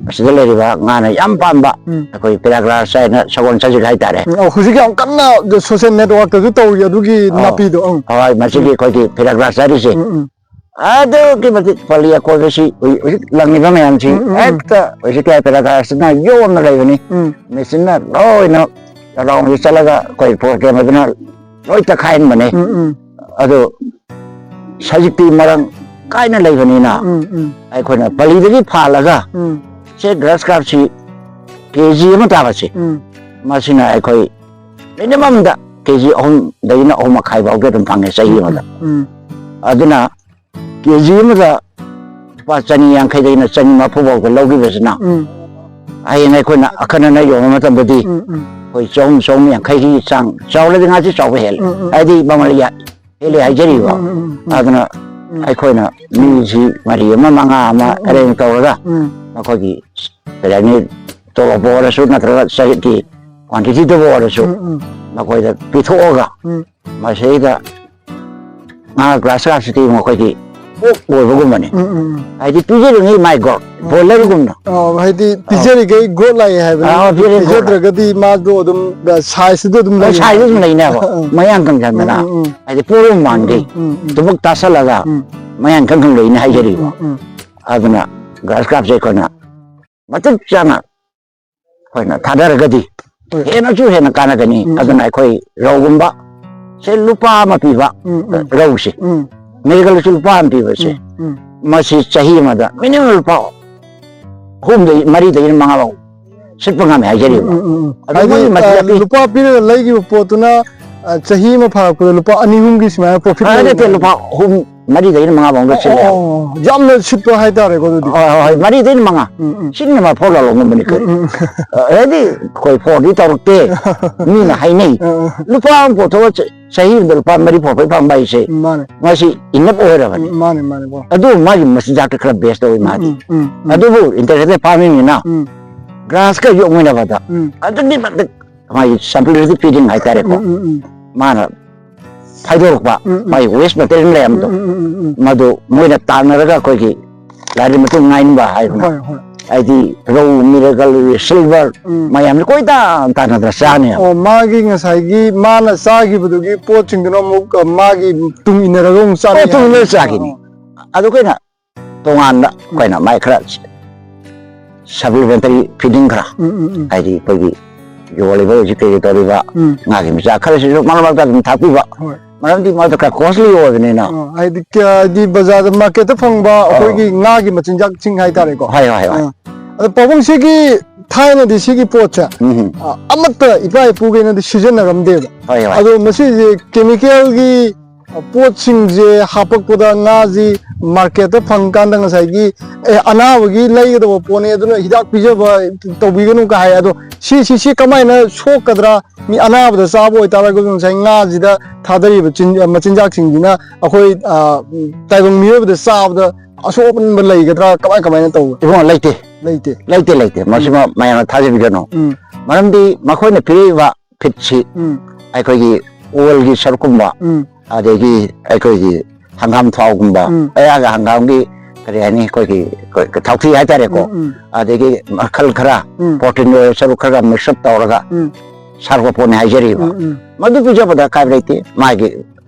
ꯑꯁꯤꯗ ꯂꯩꯔꯤꯕ ꯉꯥꯅ ꯌꯥꯝ ꯄꯥꯝꯕ ꯎꯝ꯫ ꯑꯩꯈꯣꯏ paragrass ꯍꯥꯏꯅ ꯁꯒꯣꯜ ꯁꯖꯤꯛ ꯍꯥꯏꯇꯥꯔꯦ꯫ ꯎꯝ, ꯑꯧ, ꯍꯧꯖꯤꯛ ꯌꯥꯝ ꯀꯟꯅ social networkꯇꯁꯨ ꯇꯧꯔꯤ ꯑꯗꯨꯒꯤ ꯑꯧ꯫ ꯅꯥꯄꯤꯗꯣ꯫ ꯎꯝ꯫ ꯍꯣꯏ, ꯃꯁꯤꯒꯤ ꯎꯝ꯫ ꯑꯩꯈꯣꯏꯒꯤ paragrass ꯍꯥꯏꯔꯤꯁꯦ꯫ ꯎꯝ, ꯎꯝ꯫ ꯑꯗꯨꯛꯀꯤ ꯃꯇꯤꯛ ꯄꯜꯂꯤ ꯑꯀꯣꯏꯕꯁꯤ ꯍꯧꯖꯤꯛ, ꯍꯧꯖꯤꯛ ꯂꯪꯉꯤꯕ ꯃꯌꯥꯝꯁꯤ ꯎꯝ, ꯎꯝ, ꯎꯝ꯫ ꯍꯦꯛꯇ ꯍꯧꯖꯤꯛꯀꯤ paragrassꯁꯤꯅ ꯌꯣꯝꯅ ꯂꯩꯕꯅꯤ꯫ ꯎꯝ꯫ Machineꯅ ꯂꯣꯏꯅ roundꯁꯤ ꯆꯠꯂꯒ ꯑꯩꯈꯣꯏ forestꯗ ꯃꯗꯨꯅ ꯂꯣꯏ ꯇꯛꯈꯥꯏꯍꯟꯕꯅꯦ꯫ ꯎꯝ, ꯎꯝ꯫ ꯑꯗꯨ ꯁꯖꯤꯛꯇꯤ ꯃꯔꯥꯡ ꯀꯥꯏꯅ ꯂꯩꯕꯅꯤꯅ ꯎꯝ, ꯎꯝ꯫ ꯑꯩꯈꯣꯏꯅ ꯄꯜꯂꯤꯗꯒꯤ ꯐꯥꯜꯂꯒ ꯎꯝ꯫ ꯁꯦ grass carpꯁꯤ KG ꯑꯃ ꯇꯥꯕꯁꯦ ꯎꯝ꯫ ꯃꯁꯤꯅ ꯑꯩꯈꯣꯏ minimumꯗ KG ꯑꯍꯨꯝꯗꯒꯤꯅ ꯑꯍꯨꯝ ꯃꯈꯥꯏ ꯐꯥꯎꯗꯤ ꯑꯗꯨꯝ ꯐꯪꯉꯦ ꯆꯍꯤ ꯑꯃꯗ꯫ ꯎꯝ꯫ ꯑꯗꯨꯅ KG ꯑꯃꯗ ꯂꯨꯄꯥ ꯆꯅꯤ ꯌꯥꯡꯈꯩꯗꯒꯤꯅ ꯆꯅꯤ ꯃꯔꯤꯐꯨ ꯐꯥꯎꯗ ꯂꯧꯈꯤꯕꯁꯤꯅ ꯎꯝ꯫ ꯍꯌꯦꯡ ꯑꯩꯈꯣꯏꯅ ꯑꯈꯟꯅꯅ ꯌꯣꯟꯕ ꯃꯇꯝꯗꯗꯤ ꯎꯝ, ꯎꯝ꯫ ꯑꯩꯈꯣꯏ ꯆꯍꯨꯝ, ꯆꯍꯨꯝ ꯌꯥꯡꯈꯩꯒꯤ ꯆꯥꯡ ꯆꯥꯎꯔꯗꯤ ꯉꯥꯁꯤ ꯆꯥꯎꯕ ꯍꯦꯜꯂꯦ꯫ ꯎꯝ, ꯎꯝ꯫ ꯍꯥꯏꯗꯤ ꯃꯃꯜ ꯌꯥ-, ꯍꯦꯜꯂꯦ ꯍꯥꯏꯖꯔꯤꯕ꯫ ꯎꯝ, ꯎꯝ, ꯎꯝ, ꯎꯝ꯫ ꯑꯗꯨꯅ ꯎꯝ꯫ ꯑꯩꯈꯣꯏꯅ ꯎꯝ꯫ ꯃꯤꯁꯤ ꯃꯔꯤ ꯑꯃ, ꯃꯉꯥ ꯑꯃ ꯎꯝ, ꯎꯝ꯫ arrange ꯇꯧꯔꯒ ꯎꯝ꯫ ꯃꯈꯣꯏꯒꯤ ꯀꯩ ꯍꯥꯏꯅꯤ, ꯇꯣꯂꯣꯞꯄꯨ ꯑꯣꯏꯔꯁꯨ ꯅꯠꯇ꯭ꯔꯒ ꯆꯍꯤꯒꯤ quantityꯗꯕꯨ ꯑꯣꯏꯔꯁꯨ ꯎꯝ, ꯎꯝ꯫ ꯃꯈꯣꯏꯗ ꯄꯤꯊꯣꯛꯑꯒ ꯎꯝ꯫ ꯃꯁꯤꯗ ꯉꯥ grass carpꯁꯤꯗꯤ ꯃꯈꯣꯏꯒꯤ ꯑꯣꯛ ꯂꯣꯏꯕꯒꯨꯝꯕꯅꯤ꯫ ꯎꯝ, ꯎꯝ, ꯎꯝ꯫ ꯍꯥꯏꯗꯤ ꯄꯤꯖꯔꯤꯉꯩ ꯃꯥꯏ growth, ꯎꯝ꯫ Boilerꯒꯨꯝꯅ꯫ ꯑꯧ, ꯍꯥꯏꯗꯤ ꯑꯧ꯫ ꯄꯤꯖꯔꯤꯈꯩ growth ꯂꯥꯛꯑꯦ ꯍꯥꯏꯕꯅꯤ꯫ ꯑꯧ, ꯄꯤꯖꯔꯤꯈꯩ growth ꯂꯥꯛꯑꯦ꯫ ꯄꯤꯖꯗ꯭ꯔꯒꯗꯤ ꯃꯥꯗꯣ ꯑꯗꯨꯝ size ꯑꯗꯨꯝ ꯑꯧ, ꯂꯩꯌꯦ size ꯑꯗꯨꯝ ꯍꯥꯏꯕꯅꯤ꯫ ꯂꯩꯅꯦꯕ꯫ ꯑ, ꯑ꯫ ꯃꯌꯥꯡ ꯀꯪꯁꯟꯗꯅ꯫ ꯎꯝ, ꯎꯝ, ꯎꯝ꯫ ꯍꯥꯏꯗꯤ ꯄꯣꯔꯣꯝ ꯃꯥꯟꯈꯩ꯫ ꯎꯝ, ꯎꯝ, ꯎꯝ꯫ ꯊꯨꯝꯃꯣꯛ ꯇꯥꯁꯜꯂꯒ ꯎꯝ꯫ ꯃꯌꯥꯡ ꯀꯪ ꯀꯪ ꯂꯩꯅꯤ ꯍꯥꯏꯖꯔꯤꯕ꯫ ꯎꯝ, ꯎꯝ, ꯎꯝ꯫ ꯑꯗꯨꯅ grass carpꯁꯦ ꯑꯩꯈꯣꯏꯅ ꯃꯇꯤꯛ ꯆꯥꯅ ꯑꯩꯈꯣꯏꯅ ꯊꯥꯗꯔꯒꯗꯤ ꯍꯣꯏ꯫ ꯍꯦꯟꯅꯁꯨ ꯍꯦꯟꯅ ꯀꯥꯟꯅꯒꯅꯤ꯫ ꯎꯝ, ꯎꯝ꯫ ꯑꯗꯨꯅ ꯑꯩꯈꯣꯏ ꯔꯧꯒꯨꯝꯕ ꯁꯦ ꯂꯨꯄꯥ ꯑꯃ ꯄꯤꯕ ꯎꯝ, ꯎꯝ꯫ ꯔꯧꯁꯦ꯫ ꯎꯝ꯫ ꯃꯦꯔꯤꯀꯜꯗꯁꯨ ꯂꯨꯄꯥ ꯑꯃ ꯄꯤꯕꯁꯦ꯫ ꯎꯝ꯫ ꯎꯝ꯫ ꯃꯁꯤ ꯆꯍꯤ ꯑꯃꯗ minimum ꯂꯨꯄꯥ ꯑꯍꯨꯝꯗꯒꯤ, ꯃꯔꯤꯗꯒꯤꯅ ꯃꯉꯥ ꯐꯥꯎ ꯁꯤꯠꯄ ꯉꯝꯃꯦ ꯍꯥꯏꯖꯔꯤꯕ꯫ ꯎꯝ, ꯎꯝ, ꯎꯝ꯫ ꯑꯗꯨ ꯍꯥꯏꯗꯤ, ꯃꯣꯏꯒꯤ ꯃꯁꯤꯗ ꯑ, ꯄꯤ- ꯂꯨꯄꯥ ꯄꯤꯔꯒ ꯂꯩꯈꯤꯕ ꯄꯣꯠꯇꯨꯅ, ꯑ, ꯆꯍꯤ ꯑꯃ ꯐꯥꯔꯛꯄꯗ ꯂꯨꯄꯥ ꯑꯅꯤ ꯑꯍꯨꯝꯒꯤ ꯁꯨꯃꯥꯏꯅ profit ꯑ, ꯅꯠꯇꯦ, ꯂꯩꯕ꯫ ꯂꯨꯄꯥ ꯑꯍꯨꯝ, ꯃꯔꯤꯗꯒꯤꯅ ꯃꯉꯥ ꯐꯥꯎꯗ ꯁꯤꯠꯂꯦ꯫ ꯑꯣ, ꯑꯣ, ꯑꯣ, ꯌꯥꯝꯅ ꯁꯤꯠꯄ ꯍꯥꯏꯇꯥꯔꯦꯀꯣ, ꯑꯗꯨꯗꯤ꯫ ꯍꯣꯏ, ꯍꯣꯏ, ꯍꯣꯏ, ꯃꯔꯤꯗꯒꯤꯅ ꯃꯉꯥ꯫ ꯎꯝ, ꯎꯝ꯫ ꯁꯤꯠꯅꯕ ꯐꯥꯎ ꯂꯥꯜꯍꯧꯉꯝꯕꯅꯤ ꯀꯩꯅꯣ꯫ ꯎꯝ, ꯎꯝ꯫ ꯑ, ꯍꯥꯏꯗꯤ, ꯑꯩꯈꯣꯏ fraud ꯗꯤ ꯇꯧꯔꯛꯇꯦ꯫ ꯃꯤꯅ ꯍꯥꯏꯅꯩ꯫ ꯎꯝ, ꯎꯝ꯫ ꯂꯨꯄꯥ ꯑꯃ ꯄꯨꯊꯣꯛꯑ ꯆ-, ꯆꯍꯤ ꯑꯃꯗ ꯂꯨꯄꯥ ꯃꯔꯤ profit ꯐꯪꯕ ꯍꯥꯏꯁꯦ ꯃꯥꯅꯦ꯫ ꯃꯁꯤ enough ꯑꯣꯏꯔꯕꯅꯤ꯫ ꯎꯝ, ꯃꯥꯅꯦ, ꯃꯥꯅꯦ, ꯕ꯭ꯔꯣ꯫ ꯑꯗꯨ ꯃꯥꯒꯤ ꯃꯆꯤꯟꯖꯥꯛꯇ ꯈꯔ base ꯇꯧꯋꯤ ꯎꯝ, ꯃꯥꯗꯤ꯫ ꯎꯝ, ꯎꯝ, ꯎꯝ꯫ ꯑꯗꯨꯕꯨ integrated farming ꯅꯤꯅ ꯎꯝ꯫ Grass ꯀ ꯌꯣꯛꯃꯤꯟꯅꯕꯗ ꯎꯝ꯫ ꯑꯗꯨꯛꯀꯤ ꯃꯇꯤꯛ ꯃꯥꯒꯤ supplementary feeding ꯍꯥꯏꯇꯥꯔꯦꯀꯣ꯫ ꯎꯝ, ꯎꯝ, ꯎꯝ꯫ ꯃꯥꯅ ꯐꯥꯏꯗꯣꯔꯛꯄ ꯎꯝ, ꯎꯝ꯫ ꯃꯥꯒꯤ waste material ꯃꯌꯥꯝꯗꯣ ꯎꯝ, ꯎꯝ, ꯎꯝ, ꯎꯝ, ꯎꯝ꯫ ꯃꯗꯨ ꯃꯣꯏꯅ ꯇꯥꯟꯅꯔꯒ ꯑꯩꯈꯣꯏꯒꯤ ꯂꯥꯏꯔꯤ ꯃꯇꯨꯡ ꯉꯥꯏꯅꯤꯡꯕ ꯍꯥꯏꯗꯅ ꯍꯣꯏ, ꯍꯣꯏ꯫ ꯍꯥꯏꯗꯤ ꯔꯧ, miracle, silver ꯎꯝ꯫ ꯃꯌꯥꯝꯁꯦ ꯀꯣꯏꯇꯥꯟ ꯇꯥꯟꯅꯗꯅ ꯆꯥꯅꯦꯕ꯫ ꯑꯣ, ꯃꯥꯒꯤ ꯉꯁꯥꯏꯒꯤ ꯃꯥꯅ ꯆꯥꯈꯤꯕꯗꯨꯒꯤ ꯄꯣꯠꯁꯤꯡꯗꯨꯅ ꯑꯃꯨꯛ, ꯑ, ꯃꯥꯒꯤ ꯇꯨꯡ ꯏꯟꯅꯔꯒ ꯑꯃꯨꯛ ꯆꯥꯅꯩ ꯑꯣ, ꯇꯨꯡ ꯏꯟꯅꯔ ꯍꯥꯏꯕ꯫ ꯆꯥꯈꯤꯅꯤ꯫ ꯑꯣ꯫ ꯑꯗꯨ ꯑꯩꯈꯣꯏꯅ ꯇꯣꯉꯥꯟꯅ ꯎꯝ꯫ ꯑꯩꯈꯣꯏꯅ ꯃꯥꯏ ꯈꯔ supplementary feeding ꯈꯔ ꯎꯝ, ꯎꯝ, ꯎꯝ꯫ ꯍꯥꯏꯗꯤ ꯑꯩꯈꯣꯏꯒꯤ ꯌꯣꯜꯂꯤꯕ ꯍꯧꯖꯤꯛ ꯀꯩ ꯀꯩ ꯇꯧꯔꯤꯕ ꯎꯝ꯫ ꯉꯥꯒꯤ ꯃꯆꯥ ꯈꯔꯁꯤꯁꯨ ꯃꯔꯛ ꯃꯔꯛꯇ ꯑꯗꯨꯝ ꯊꯥꯛꯄꯤꯕ꯫ ꯍꯣꯏ꯫ ꯃꯔꯝꯗꯤ ꯃꯥꯗꯣ ꯈꯔ costly ꯑꯣꯏꯕꯅꯤꯅ꯫ ꯑ, ꯍꯥꯏꯗꯤ ꯀ-, ꯍꯥꯏꯗꯤ ꯕꯖꯥꯔꯗ, market ꯇ ꯐꯪꯕ ꯑꯧ꯫ ꯑꯩꯈꯣꯏꯒꯤ ꯉꯥꯒꯤ ꯃꯆꯤꯟꯖꯥꯛꯁꯤꯡ ꯍꯥꯏꯇꯥꯔꯦꯀꯣ꯫ ꯍꯣꯏ, ꯍꯣꯏ, ꯍꯣꯏ꯫ ꯑ꯫ ꯑꯗꯣ ꯄꯥꯕꯨꯡ, ꯁꯤꯒꯤ ꯊꯥꯏꯅꯗꯤ ꯁꯤꯒꯤ ꯄꯣꯠꯁꯦ, ꯎꯝ꯫ ꯑ, ꯑꯃꯠꯇ ꯏꯄꯥ ꯏꯄꯨꯈꯩꯅꯗꯤ ꯁꯤꯖꯤꯟꯅꯔꯝꯗꯦꯕ꯫ ꯍꯣꯏ, ꯍꯣꯏ꯫ ꯑꯗꯣ ꯃꯁꯤꯁꯦ chemical ꯒꯤ ꯄꯣꯠꯁꯤꯡꯁꯦ ꯍꯥꯄꯛꯄꯗ ꯉꯥꯁꯤ market ꯇ ꯐꯪꯀꯥꯟꯗ ꯉꯁꯥꯏꯒꯤ, "ꯑꯦ, ꯑꯅꯥꯕꯒꯤ ꯂꯩꯒꯗꯕ ꯄꯣꯠꯅꯤ, ꯑꯗꯨꯅ ꯍꯤꯗꯥꯛ ꯄꯤꯖꯕ ꯇꯧꯕꯤꯒꯅꯨ" ꯀ ꯍꯥꯏ꯫ ꯑꯗꯣ ꯁꯤ, ꯁꯤ, ꯁꯤ ꯀꯃꯥꯏꯅ ꯁꯣꯛꯀꯗ꯭ꯔꯥ? ꯃꯤ ꯑꯅꯥꯕꯗ ꯆꯥꯕ ꯑꯣꯏꯇꯥꯔꯒꯁꯨ ꯉꯁꯥꯏ ꯉꯥꯁꯤꯗ ꯊꯥꯗꯔꯤꯕ ꯆꯤꯟ-, ꯃꯆꯤꯟꯖꯥꯛꯁꯤꯡꯁꯤꯅ ꯑꯩꯈꯣꯏ, ꯑ, ꯇꯥꯏꯕꯪ ꯃꯤꯑꯣꯏꯕꯗ ꯆꯥꯕꯗ ꯑꯁꯣꯛ ꯑꯄꯟꯕ ꯂꯩꯒꯗ꯭ꯔꯥ? ꯀꯃꯥꯏ, ꯀꯃꯥꯏꯅ ꯇꯧꯕ? ꯏꯕꯨꯡꯉꯣ, ꯂꯩꯇꯦ꯫ ꯂꯩꯇꯦ꯫ ꯂꯩꯇꯦ, ꯂꯩꯇꯦ꯫ ꯃꯁꯤꯃ ꯎꯝ꯫ ꯃꯌꯥꯝꯅ ꯊꯥꯖꯕꯤꯒꯅꯨ꯫ ꯎꯝ꯫ ꯃꯔꯝꯗꯤ ꯃꯈꯣꯏꯅ ꯄꯤꯔꯛꯏꯕ feed ꯁꯤ ꯎꯝ꯫ ꯑꯩꯈꯣꯏꯒꯤ ꯑꯣꯏꯜꯒꯤ ꯁꯔꯨꯛꯀꯨꯝꯕ, ꯎꯝ꯫ ꯑꯗꯒꯤ ꯑꯩꯈꯣꯏꯒꯤ ꯍꯪꯒꯥꯝ ꯊꯥꯎꯒꯨꯝꯕ, ꯎꯝ꯫ ꯑꯩꯍꯥꯛꯀꯤ ꯍꯪꯒꯥꯝꯒꯤ ꯀꯔꯤ ꯍꯥꯏꯅꯤ, ꯑꯩꯈꯣꯏꯒꯤ, ꯑꯩꯈꯣꯏ ꯊꯥꯎꯊꯤ ꯍꯥꯏꯇꯥꯔꯦꯀꯣ, ꯎꯝ, ꯎꯝ꯫ ꯑꯗꯒꯤ ꯃꯈꯜ ꯈꯔ, ꯎꯝ꯫ Protein ꯒꯤ ꯑꯣꯏꯕ ꯁꯔꯨꯛ ꯈꯔꯒ mix up ꯇꯧꯔꯒ ꯎꯝ꯫ ꯁꯥꯔꯛꯄ ꯄꯣꯠꯅꯤ ꯍꯥꯏꯖꯔꯤꯕ꯫ ꯎꯝ, ꯎꯝ꯫ ꯃꯗꯨ ꯄꯤꯖꯕꯗ ꯑꯀꯥꯏꯕ ꯂꯩꯇꯦ꯫ ꯃꯥꯒꯤ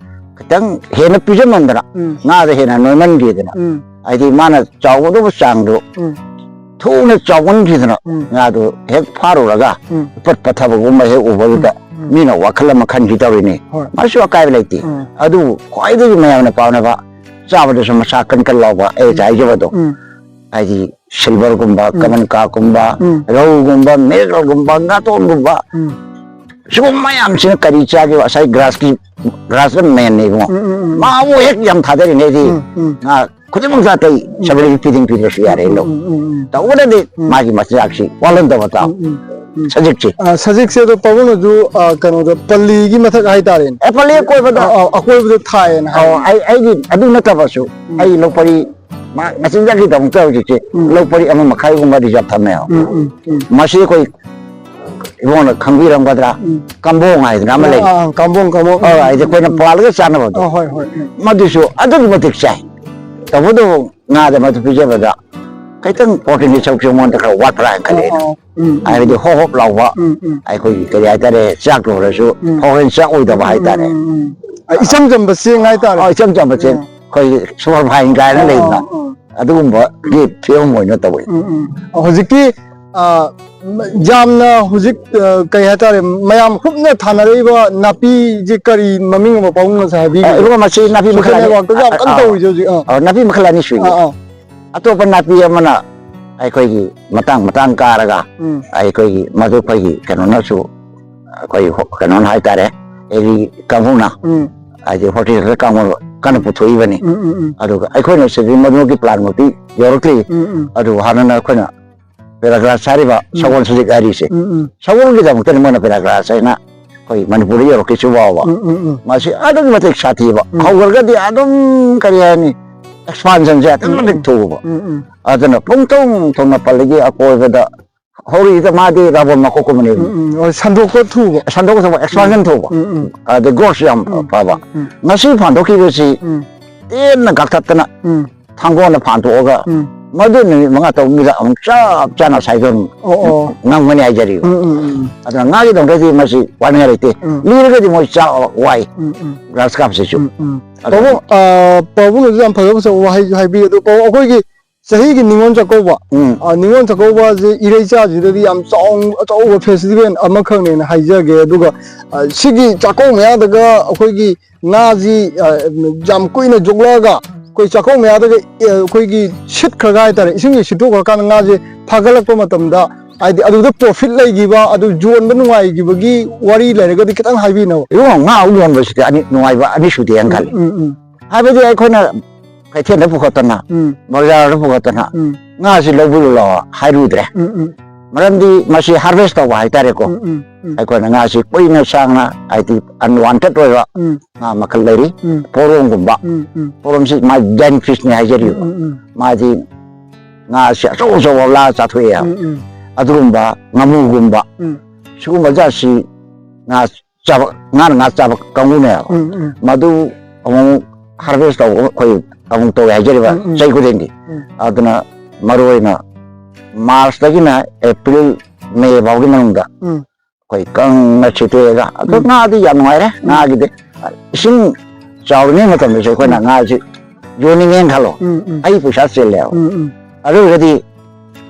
ꯈꯤꯇꯪ ꯍꯦꯟꯅ ꯄꯤꯖꯃꯟꯗꯅ ꯎꯝ꯫ ꯉꯥꯗ ꯍꯦꯟꯅ ꯅꯣꯏꯃꯟꯈꯤꯗꯅ, ꯎꯝ꯫ ꯍꯥꯏꯗꯤ ꯃꯥꯅ ꯆꯥꯎꯒꯗꯧꯕ ꯆꯥꯡꯗꯣ ꯎꯝ꯫ ꯊꯨꯅ ꯆꯥꯎꯃꯟꯈꯤꯗꯅ ꯎꯝ꯫ ꯉꯥꯗꯣ ꯍꯦꯛ ꯐꯥꯔꯨꯔꯒ ꯎꯝ꯫ ꯄꯠ ꯄꯠꯊꯕꯒꯨꯝꯕ ꯍꯦꯛ ꯎꯕꯗꯨꯗ ꯎꯝ꯫ ꯎꯝ꯫ ꯃꯤꯅ ꯋꯥꯈꯜ ꯑꯃ ꯈꯟꯈꯤ ꯇꯧꯔꯤꯅꯤ꯫ ꯍꯣꯏ꯫ ꯃꯁꯤꯁꯨ ꯑꯀꯥꯏꯕ ꯂꯩꯇꯦ꯫ ꯎꯝ꯫ ꯑꯗꯨꯕꯨ ꯈ꯭ꯋꯥꯏꯗꯒꯤ ꯃꯌꯥꯝꯅ ꯄꯥꯝꯅꯕ ꯆꯥꯕꯗꯁꯨ ꯃꯁꯥ ꯀꯟ ꯀꯟ ꯂꯥꯎꯕ, ꯑꯩ ꯉꯁꯥꯏ ꯍꯥꯏꯖꯕꯗꯣ꯫ ꯎꯝ꯫ ꯍꯥꯏꯗꯤ, silverꯒꯨꯝꯕ, ꯎꯝ꯫ ꯀꯃꯟ ꯀꯥꯔꯞꯀꯨꯝꯕ, ꯎꯝ꯫ ꯔꯧꯒꯨꯝꯕ, ꯃꯦꯀꯔꯦꯜꯒꯨꯝꯕ, ꯉꯥꯇꯣꯟꯒꯨꯝꯕ, ꯎꯝ꯫ ꯁꯤꯒꯨꯝꯕ ꯃꯌꯥꯝꯁꯤꯅ ꯀꯔꯤ ꯆꯥꯒꯦꯕ? ꯉꯁꯥꯏ grassꯀꯤ, grassꯅ mainꯅꯦ, ꯏꯕꯨꯡꯉꯣ꯫ ꯎꯝ, ꯎꯝ, ꯎꯝ꯫ ꯃꯥꯕꯨ ꯍꯦꯛ ꯌꯥꯝ ꯊꯥꯗꯔꯤꯉꯩꯗꯤ, ꯎꯝ, ꯎꯝ꯫ ꯉꯥ ꯈꯨꯗꯤꯡꯃꯛ ꯑꯇꯩ ꯎꯝ꯫ Seven Rivers feeding ꯄꯤꯗ꯭ꯔꯁꯨ ꯌꯥꯔꯦ, ꯎꯝ, ꯂꯧ꯫ ꯎꯝ, ꯎꯝ, ꯎꯝ꯫ ꯇꯧꯕꯅꯗꯤ ꯎꯝ꯫ ꯃꯥꯒꯤ ꯃꯆꯤꯟꯖꯥꯛꯁꯤ ꯋꯥꯠꯍꯟꯗꯕ ꯇꯥꯕ꯫ ꯎꯝ, ꯎꯝ, ꯎꯝ꯫ ꯁꯖꯤꯛꯁꯤ꯫ ꯑ, ꯁꯖꯤꯛꯁꯦ ꯑꯗꯣ ꯄꯥꯕꯨꯡꯅꯁꯨ, ꯑ, ꯀꯩꯅꯣꯗ, ꯄꯜꯂꯤꯒꯤ ꯃꯊꯛ ꯍꯥꯏꯇꯥꯔꯦꯅꯦ꯫ ꯑꯦ, ꯄꯜꯂꯤ ꯑꯀꯣꯏꯕꯗ꯫ ꯑ, ꯑ, ꯑꯀꯣꯏꯕꯗ ꯊꯥꯏꯌꯦꯅ ꯍꯥꯏ꯫ ꯑꯧ, ꯑꯩ, ꯑꯩꯒꯤ ꯑꯗꯨ ꯅꯠꯇꯕꯁꯨ, ꯎꯝ꯫ ꯑꯩ ꯂꯧ ꯄꯔꯤ, ꯃꯥ, ꯃꯆꯤꯟꯖꯥꯛꯀꯤꯗꯃꯛꯇ ꯍꯧꯖꯤꯛꯁꯦ ꯎꯝ꯫ ꯂꯧ ꯄꯔꯤ ꯑꯃ ꯃꯈꯥꯏꯒꯨꯝꯕ reserve ꯊꯝꯃꯦ꯫ ꯎꯝ, ꯎꯝ, ꯎꯝ꯫ ꯃꯁꯤ ꯑꯩꯈꯣꯏ ꯏꯕꯨꯡꯉꯣꯅ ꯈꯪꯕꯤꯔꯝꯒꯗ꯭ꯔꯥ? ꯎꯝ꯫ ꯀꯝꯕꯣꯡ ꯍꯥꯏꯗꯅ ꯑꯃ ꯂꯩ꯫ ꯑꯥ, ꯑꯥ, ꯀꯝꯕꯣꯡ, ꯀꯝꯕꯣꯡ꯫ ꯑ, ꯎꯝ, ꯍꯥꯏꯗꯤ ꯑꯩꯈꯣꯏꯅ ꯎꯝ, ꯎꯝ꯫ ꯄꯥꯜꯂꯒ ꯆꯥꯅꯕꯗꯣ꯫ ꯑ, ꯍꯣꯏ, ꯍꯣꯏ, ꯎꯝ꯫ ꯃꯗꯨꯁꯨ ꯑꯗꯨꯛꯀꯤ ꯃꯇꯤꯛ ꯆꯥꯏ꯫ ꯇꯧꯕꯇꯕꯨ ꯉꯥꯗ ꯃꯗꯨ ꯄꯤꯖꯕꯗ ꯈꯤꯇꯪ proteinꯒꯤ ꯁꯔꯨꯛꯁꯦ ꯃꯉꯣꯟꯗ ꯈꯔ ꯋꯥꯠꯄ꯭ꯔꯥ ꯍꯥꯏꯅ ꯈꯜꯂꯦ ꯑꯩꯅ꯫ ꯑꯣ, ꯑꯣ꯫ ꯎꯝ, ꯎꯝ, ꯍꯥꯏꯕꯗꯤ ꯎꯝ꯫ ꯍꯣꯞ ꯍꯣꯞ ꯂꯥꯎꯕ, ꯎꯝ, ꯎꯝ꯫ ꯑꯩꯈꯣꯏꯒꯤ ꯀꯔꯤ ꯍꯥꯏꯇꯥꯔꯦ, ꯆꯥꯛꯇ ꯑꯣꯏꯔꯁꯨ ꯎꯝ꯫ ꯐꯧꯔꯦꯟ ꯆꯥꯛ ꯑꯣꯏꯗꯕ ꯎꯝ, ꯎꯝ, ꯍꯥꯏꯇꯥꯔꯦ꯫ ꯎꯝ, ꯎꯝ꯫ ꯑ, ꯏꯆꯝ ꯆꯝꯕ ꯆꯦꯡ ꯍꯥꯏꯇꯥꯔꯦ꯫ ꯑ, ꯏꯆꯝ ꯆꯝꯕ ꯆꯦꯡ꯫ ꯎꯝ꯫ ꯑꯩꯈꯣꯏꯒꯤ superfine ꯀꯥꯏꯅ ꯑ, ꯂꯩꯗꯅ, ꯑ, ꯑ꯫ ꯑꯗꯨꯒꯨꯝꯕꯒꯤ ꯐꯤꯕꯝ ꯑꯣꯏꯅ ꯇꯧꯋꯤ꯫ ꯎꯝ, ꯎꯝ꯫ ꯍꯧꯖꯤꯛꯀꯤ, ꯑ, ꯌꯥꯝꯅ ꯍꯧꯖꯤꯛ, ꯑ, ꯀꯩ ꯍꯥꯏꯇꯥꯔꯦ, ꯃꯌꯥꯝ ꯍꯨꯞꯅ ꯊꯥꯅꯔꯛꯏꯕ ꯅꯥꯄꯤꯁꯦ ꯀꯔꯤ ꯃꯃꯤꯡ ꯑꯃ ꯄꯥꯕꯨꯡ ꯉꯁꯥꯏ ꯑ, ꯍꯥꯏꯕꯤꯈꯤꯕꯗꯣ? ꯏꯕꯨꯡꯉꯣ, ꯃꯁꯤ ꯅꯥꯄꯤ social ꯃꯈꯜ ꯑꯅꯤ, networkꯇ ꯌꯥꯝ ꯀꯟꯅ ꯑ, ꯑ, ꯇꯧꯔꯤꯁꯦ ꯍꯧꯖꯤꯛ꯫ ꯑ꯫ ꯑ, ꯅꯥꯄꯤ ꯃꯈꯜ ꯑꯅꯤ ꯁꯨꯏꯌꯦ꯫ ꯑ, ꯑ꯫ ꯑꯇꯣꯞꯄ ꯅꯥꯄꯤ ꯑꯃꯅ ꯑꯩꯈꯣꯏꯒꯤ ꯃꯇꯥꯡ ꯃꯇꯥꯡ ꯀꯥꯔꯒ ꯎꯝ꯫ ꯑꯩꯈꯣꯏꯒꯤ ꯃꯗꯨ ꯑꯩꯈꯣꯏꯒꯤ ꯀꯩꯅꯣꯅꯁꯨ, ꯑꯩꯈꯣꯏ ꯍꯣ-, ꯀꯩꯅꯣꯅ ꯍꯥꯏꯇꯥꯔꯦ, ꯑꯦꯒ꯭ꯔꯤ ꯀꯥꯡꯕꯨꯅ, ꯎꯝ꯫ ꯍꯥꯏꯗꯤ horticulture ꯀꯥꯡꯕꯨꯅ ꯀꯟꯅ ꯎꯝ꯫ ꯄꯨꯊꯣꯛꯏꯕꯅꯤ꯫ ꯎꯝ, ꯎꯝ, ꯎꯝ꯫ ꯑꯗꯨꯒ ꯑꯩꯈꯣꯏꯅ ꯁꯤꯗꯤ ꯃꯗꯨꯒꯤ planꯃꯛꯇꯤ ꯌꯧꯔꯛꯇ꯭ꯔꯤ꯫ ꯎꯝ, ꯎꯝ꯫ ꯑꯗꯨꯕꯨ ꯍꯥꯟꯅꯅ ꯑꯩꯈꯣꯏꯅ paragrass ꯍꯥꯏꯔꯤꯕ ꯎꯝ꯫ ꯁꯒꯣꯜ ꯁꯖꯤꯛ ꯍꯥꯏꯔꯤꯁꯦ꯫ ꯎꯝ, ꯎꯝ꯫ ꯁꯒꯣꯜꯒꯤꯗꯃꯛꯇꯅꯤ ꯃꯣꯏꯅ paragrass ꯍꯥꯏꯅ ꯑꯩꯈꯣꯏ ꯃꯅꯤꯄꯨꯔꯗ ꯌꯧꯔꯛꯈꯤꯁꯤ ꯐꯥꯎꯕ꯫ ꯎꯝ, ꯎꯝ, ꯎꯝ꯫ ꯃꯁꯤ ꯑꯗꯨꯛꯀꯤ ꯃꯇꯤꯛ ꯁꯥꯊꯤꯕ꯫ ꯎꯝ꯫ ꯍꯧꯈ꯭ꯔꯒꯗꯤ ꯑꯗꯨꯝ ꯀꯔꯤ ꯍꯥꯏꯅꯤ? Expansionꯁꯦ ꯑꯗꯨꯛꯀꯤ ꯎꯝ, ꯃꯇꯤꯛ ꯎꯝ꯫ ꯊꯨꯕ꯫ ꯎꯝ, ꯎꯝ꯫ ꯑꯗꯨꯅ ꯄꯨꯡꯊꯨꯡ ꯊꯨꯡꯅ ꯄꯜꯂꯤꯒꯤ ꯑꯀꯣꯏꯕꯗ ꯍꯧꯔꯤꯗ ꯃꯥꯗꯤ ꯔꯥꯕꯣꯟ ꯃꯀꯣꯛꯀꯨꯝꯕꯅꯦꯕ꯫ ꯎꯝ, ꯎꯝ꯫ ꯍꯣꯏ, ꯁꯟꯗꯣꯛꯄ ꯊꯨꯕ꯫ ꯁꯟꯗꯣꯛꯄ ꯊꯨꯕ, expansion ꯎꯝ꯫ ꯊꯨꯕ꯫ ꯎꯝ, ꯎꯝ꯫ ꯑꯗꯩ growthꯁꯨ ꯌꯥꯝ ꯎꯝ꯫ ꯐꯕ꯫ ꯎꯝ꯫ ꯉꯁꯤ ꯐꯥꯟꯗꯣꯛꯈꯤꯕꯁꯤ ꯎꯝ꯫ ꯇꯦꯟꯅ ꯀꯛꯊꯠꯇꯅ ꯎꯝ꯫ ꯊꯥꯡꯒꯣꯜꯅ ꯐꯥꯟꯗꯣꯛꯑꯒ ꯎꯝ꯫ ꯃꯗꯨ ꯅꯨꯃꯤꯠ ꯃꯉꯥ ꯇꯔꯨꯛꯅꯤꯗ ꯑꯃꯨꯛ ꯆꯞ ꯆꯥꯅ ꯁꯥꯏꯗꯣꯟ ꯑꯣ, ꯑꯣ꯫ ꯉꯝꯒꯅꯤ ꯍꯥꯏꯖꯔꯤꯕ꯫ ꯎꯝ, ꯎꯝ, ꯎꯝ꯫ ꯑꯗꯨꯅ ꯉꯥꯒꯤꯗꯃꯛꯇꯗꯤ ꯃꯁꯤ ꯋꯥꯅꯤꯡꯉꯥꯏ ꯂꯩꯇꯦ꯫ ꯎꯝ꯫ ꯂꯤꯔꯒꯗꯤ ꯃꯣꯏ ꯆꯥ ꯋꯥꯏ꯫ ꯎꯝ, ꯎꯝ꯫ Grass carpꯁꯤꯁꯨ꯫ ꯎꯝ, ꯎꯝ꯫ ꯑꯗꯨꯅ ꯄꯥꯕꯨꯡ, ꯑ, ꯄꯥꯕꯨꯡꯅꯁꯨ ꯌꯥꯝ ꯐꯖ ꯐꯖꯕ ꯋꯥꯍꯩꯁꯨ ꯍꯥꯏꯕꯤ꯫ ꯑꯗꯨ ꯄꯥꯕꯨꯡ, ꯑꯩꯈꯣꯏꯒꯤ ꯆꯍꯤꯒꯤ ꯅꯤꯉꯣꯜ ꯆꯥꯛꯀꯧꯕ, ꯎꯝ꯫ ꯑ, ꯅꯤꯉꯣꯜ ꯆꯥꯛꯀꯧꯕꯁꯦ ꯏꯔꯩꯆꯥꯁꯤꯗꯗꯤ ꯌꯥꯝ ꯆꯥꯎ-, ꯑꯆꯧꯕ festival ꯑꯃꯈꯛꯅꯦꯅ ꯍꯥꯏꯖꯒꯦ꯫ ꯑꯗꯨꯒ, ꯑ, ꯁꯤꯒꯤ ꯆꯥꯛꯀꯧ ꯃꯌꯥꯗꯒ ꯑꯩꯈꯣꯏꯒꯤ ꯉꯥꯁꯤ, ꯑ, ꯌꯥꯝ ꯀꯨꯏꯅ ꯌꯣꯛꯂꯛꯑꯒ ꯑꯩꯈꯣꯏ ꯆꯥꯛꯈꯣꯡ ꯃꯌꯥꯗꯒ, ꯑꯦ, ꯑꯩꯈꯣꯏꯒꯤ ꯁꯤꯠꯈ꯭ꯔꯒ ꯍꯥꯏꯇꯥꯔꯦ, ꯏꯁꯤꯡꯁꯦ ꯁꯤꯠꯇꯣꯛꯈ꯭ꯔꯀꯥꯟꯗ ꯉꯥꯁꯦ ꯐꯥꯒꯠꯂꯛꯄ ꯃꯇꯝꯗ, ꯍꯥꯏꯗꯤ ꯑꯗꯨꯗ ꯄ꯭ꯔꯣꯐꯤꯠ ꯂꯩꯈꯤꯕ, ꯑꯗꯨ ꯌꯣꯟꯕ ꯅꯨꯡꯉꯥꯏꯈꯤꯕꯒꯤ ꯋꯥꯔꯤ ꯂꯩꯔꯒꯗꯤ ꯈꯤꯇꯪ ꯍꯥꯏꯕꯤꯅꯕ꯫ ꯏꯕꯨꯡꯉꯣ, ꯉꯥ ꯌꯣꯟꯕꯁꯤꯗꯤ ꯑꯅꯤ ꯅꯨꯡꯉꯥꯏꯕ ꯑꯅꯤ ꯁꯨꯗꯦ ꯍꯥꯏꯅ ꯈꯜꯂꯤ꯫ ꯎꯝ, ꯎꯝ, ꯍꯥꯏꯕꯗꯤ ꯑꯩꯈꯣꯏꯅ ꯀꯩꯊꯦꯜꯗ ꯄꯨꯈꯠꯇꯅ, ꯎꯝ, ꯕꯖꯥꯔꯗ ꯄꯨꯈꯠꯇꯅ, ꯎꯝ, ꯉꯥꯁꯤ ꯂꯧꯕꯤꯔꯨ ꯂꯥꯛꯑꯣ ꯍꯥꯏꯔꯨꯗ꯭ꯔꯦ꯫ ꯎꯝ, ꯎꯝ, ꯃꯔꯝꯗꯤ ꯃꯁꯤ ꯍꯥꯔꯚꯦꯁ ꯇꯧꯕ ꯍꯥꯏꯇꯥꯔꯦꯀꯣ꯫ ꯎꯝ, ꯎꯝ, ꯎꯝ, ꯑꯩꯈꯣꯏꯅ ꯉꯥꯁꯤ ꯀꯨꯏꯅ ꯁꯥꯡꯅ, ꯍꯥꯏꯗꯤ ꯑꯟꯋꯥꯟꯇꯦꯠ ꯑꯣꯏꯕ ꯎꯝ, ꯉꯥ ꯃꯈꯜ ꯂꯩꯔꯤ꯫ ꯎꯝ, ꯄꯣꯔꯣꯝꯒꯨꯝꯕ, ꯎꯝ, ꯎꯝ, ꯄꯣꯔꯣꯝꯁꯤ ꯃꯥꯏ ꯗꯦꯟ ꯐꯤꯁꯅꯤ ꯍꯥꯏꯖꯔꯤꯕ꯫ ꯎꯝ, ꯎꯝ, ꯃꯥꯗꯤ ꯉꯥꯁꯤ ꯑꯆꯧ ꯑꯆꯧꯕ ꯂꯥ ꯆꯥꯊꯣꯛꯑꯦ꯫ ꯎꯝ, ꯎꯝ, ꯑꯗꯨꯒꯨꯝꯕ ꯉꯥꯃꯨꯒꯨꯝꯕ, ꯎꯝ, ꯁꯤꯒꯨꯝꯕ ꯖꯥꯠꯁꯤ ꯉꯥ ꯆꯥꯕ, ꯉꯥꯅ ꯉꯥ ꯆꯥꯕ ꯀꯥꯡꯕꯨꯅꯦꯕ꯫ ꯎꯝ, ꯎꯝ, ꯃꯗꯨ ꯑꯃꯨꯛ ꯍꯥꯔꯚꯦꯁ ꯇꯧꯕ ꯑꯩꯈꯣꯏ ꯑꯃꯨꯛ ꯇꯧꯋꯦ ꯍꯥꯏꯖꯔꯤꯕ, ꯎꯝ, ꯎꯝ, ꯆꯍꯤ ꯈꯨꯗꯤꯡꯒꯤ꯫ ꯎꯝ, ꯑꯗꯨꯅ ꯃꯔꯨ ꯑꯣꯏꯅ ꯃꯥꯔꯆꯇꯒꯤꯅ ꯑꯦꯄ꯭ꯔꯤꯜ, ꯃꯦ ꯐꯥꯎꯒꯤ ꯃꯅꯨꯡꯗ ꯎꯝ, ꯑꯩꯈꯣꯏ ꯀꯪꯅ ꯁꯤꯠꯇꯣꯛꯑꯒ ꯑꯗꯨ ꯎꯝ, ꯉꯥꯗꯤ ꯌꯥꯝ ꯅꯨꯡꯉꯥꯏꯔꯦ꯫ ꯎꯝ, ꯉꯥꯒꯤꯗꯤ ꯏꯁꯤꯡ ꯆꯥꯎꯔꯤꯉꯩ ꯃꯇꯝꯗꯁꯨ ꯑꯩꯈꯣꯏꯅ ꯎꯝ, ꯉꯥꯁꯤ ꯌꯣꯟꯅꯤꯡꯉꯦꯅ ꯈꯜꯂꯣ, ꯎꯝ, ꯎꯝ, ꯑꯩ ꯄꯩꯁꯥ ꯆꯤꯜꯂꯦꯕ꯫ ꯎꯝ, ꯎꯝ, ꯑꯗꯨ ꯑꯣꯏꯔꯒꯗꯤ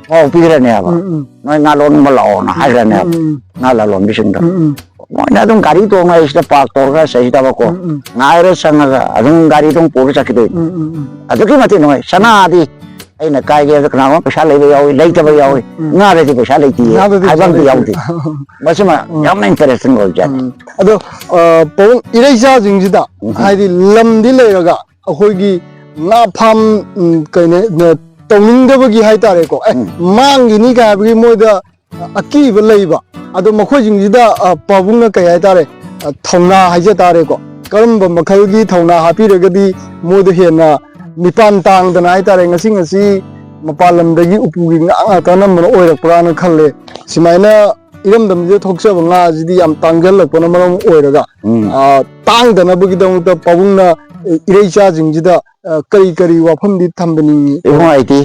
ꯄꯥꯎ ꯄꯤꯈ꯭ꯔꯅꯦꯕ, ꯎꯝ, ꯎꯝ, "ꯅꯣꯏ ꯉꯥ ꯂꯧꯅꯤꯡꯕ ꯂꯥꯛꯑꯣꯅ" ꯎꯝ, ꯍꯥꯏꯈ꯭ꯔꯅꯦꯕ ꯎꯝ, ꯎꯝ, ꯉꯥ ꯂꯂꯣꯟꯕꯤꯁꯤꯡꯗ꯫ ꯎꯝ, ꯎꯝ, ꯃꯣꯏꯅ ꯑꯗꯨꯝ ꯒꯥꯔꯤ ꯇꯣꯡꯉ ꯁꯤꯗ ꯄꯥꯔꯛ ꯇꯧꯔꯒ ꯁꯤꯗꯕꯀꯣ, ꯎꯝ, ꯎꯝ, ꯉꯥꯏꯔ ꯁꯪꯉꯒ ꯑꯗꯨꯝ ꯒꯥꯔꯤ ꯑꯗꯨꯝ ꯄꯨꯔ ꯆꯠꯈꯤꯗꯣꯏꯅꯤ꯫ ꯎꯝ, ꯎꯝ, ꯎꯝ, ꯑꯗꯨꯛꯀꯤ ꯃꯇꯤꯛ ꯅꯨꯡꯉꯥꯏ꯫ ꯁꯅꯥꯗꯤ ꯑꯩꯅ ꯀꯥꯏꯒꯦ ꯍꯥꯏꯕꯗ ꯀꯅꯥꯒꯨꯝꯕ ꯄꯩꯁꯥ ꯂꯩꯕ ꯌꯥꯎꯏ, ꯂꯩꯇꯕ ꯌꯥꯎꯏ꯫ ꯎꯝ, ꯉꯥꯗꯗꯤ ꯄꯩꯁꯥ ꯂꯩꯇꯦ ꯉꯥꯗꯗꯤ ꯍꯥꯏꯕ ꯄꯩꯁꯥ ꯑꯝꯇ ꯂꯩꯇꯦ꯫ ꯌꯥꯎꯗꯦ꯫ ꯃꯁꯤꯃ ꯎꯝ, ꯌꯥꯝꯅ ꯏꯟꯇꯔꯦꯁꯇꯤꯡ ꯑꯣꯏꯕꯖꯥꯠꯅꯤ꯫ ꯎꯝ꯫ ꯑꯗꯣ, ꯑ, ꯄꯥꯕꯨꯡ, ꯏꯔꯩꯆꯥꯁꯤꯡꯁꯤꯗ ꯎꯝ꯫ ꯍꯥꯏꯗꯤ ꯂꯝꯗꯤ ꯂꯩꯔꯒ ꯑꯩꯈꯣꯏꯒꯤ ꯉꯥ ꯐꯥꯝ, ꯎꯝ, ꯀꯩꯅꯣ, ꯅ-, ꯇꯧꯅꯤꯡꯗꯕꯒꯤ ꯍꯥꯏꯇꯥꯔꯦꯀꯣ, "ꯑꯦ, ꯎꯝ꯫ ꯃꯥꯡꯈꯤꯅꯤ" ꯀꯥꯏ ꯍꯥꯏꯕꯒꯤ ꯃꯣꯏꯗ ꯑꯀꯤꯕ ꯂꯩꯕ꯫ ꯑꯗꯣ ꯃꯈꯣꯏꯁꯤꯡꯁꯤꯗ, ꯑ, ꯄꯥꯕꯨꯡꯅ ꯀꯩ ꯍꯥꯏꯇꯥꯔꯦ, ꯑ, ꯊꯧꯅꯥ ꯍꯥꯏꯖ ꯇꯥꯔꯦꯀꯣ, ꯀꯔꯝꯕ ꯃꯈꯜꯒꯤ ꯊꯧꯅꯥ ꯍꯥꯞꯄꯤꯔꯒꯗꯤ ꯃꯣꯏꯗ ꯍꯦꯟꯅ ꯃꯤꯄꯥꯟ ꯇꯥꯡꯗꯅ ꯍꯥꯏꯇꯥꯔꯦ, ꯉꯁꯤ ꯉꯁꯤ ꯃꯄꯥꯟ ꯂꯝꯗꯒꯤ ꯎꯄꯨꯒꯤ ꯉꯥ ꯉꯥꯛꯇ ꯑꯅꯝꯕꯅ ꯑꯣꯏꯔꯛꯄ꯭ꯔꯥꯅ ꯈꯜꯂꯦ꯫ ꯁꯨꯃꯥꯏꯅ ꯏꯔꯝꯗꯝꯁꯤꯗ ꯊꯣꯛꯆꯕ ꯉꯥꯁꯤꯗꯤ ꯌꯥꯝ ꯇꯥꯡꯖꯜꯂꯛꯄꯅ ꯃꯔꯝ ꯑꯣꯏꯔꯒ, ꯎꯝ꯫ ꯑ, ꯇꯥꯡꯗꯅꯕꯒꯤꯗꯃꯛꯇ ꯄꯥꯕꯨꯡꯅ, ꯑ, ꯏꯔꯩꯆꯥꯁꯤꯡꯁꯤꯗ, ꯑ, ꯀꯔꯤ ꯀꯔꯤ ꯋꯥꯐꯝꯗꯤ ꯊꯝꯕꯤꯅꯤꯡꯉꯤ? ꯏꯕꯨꯡ ꯑꯩꯗꯤ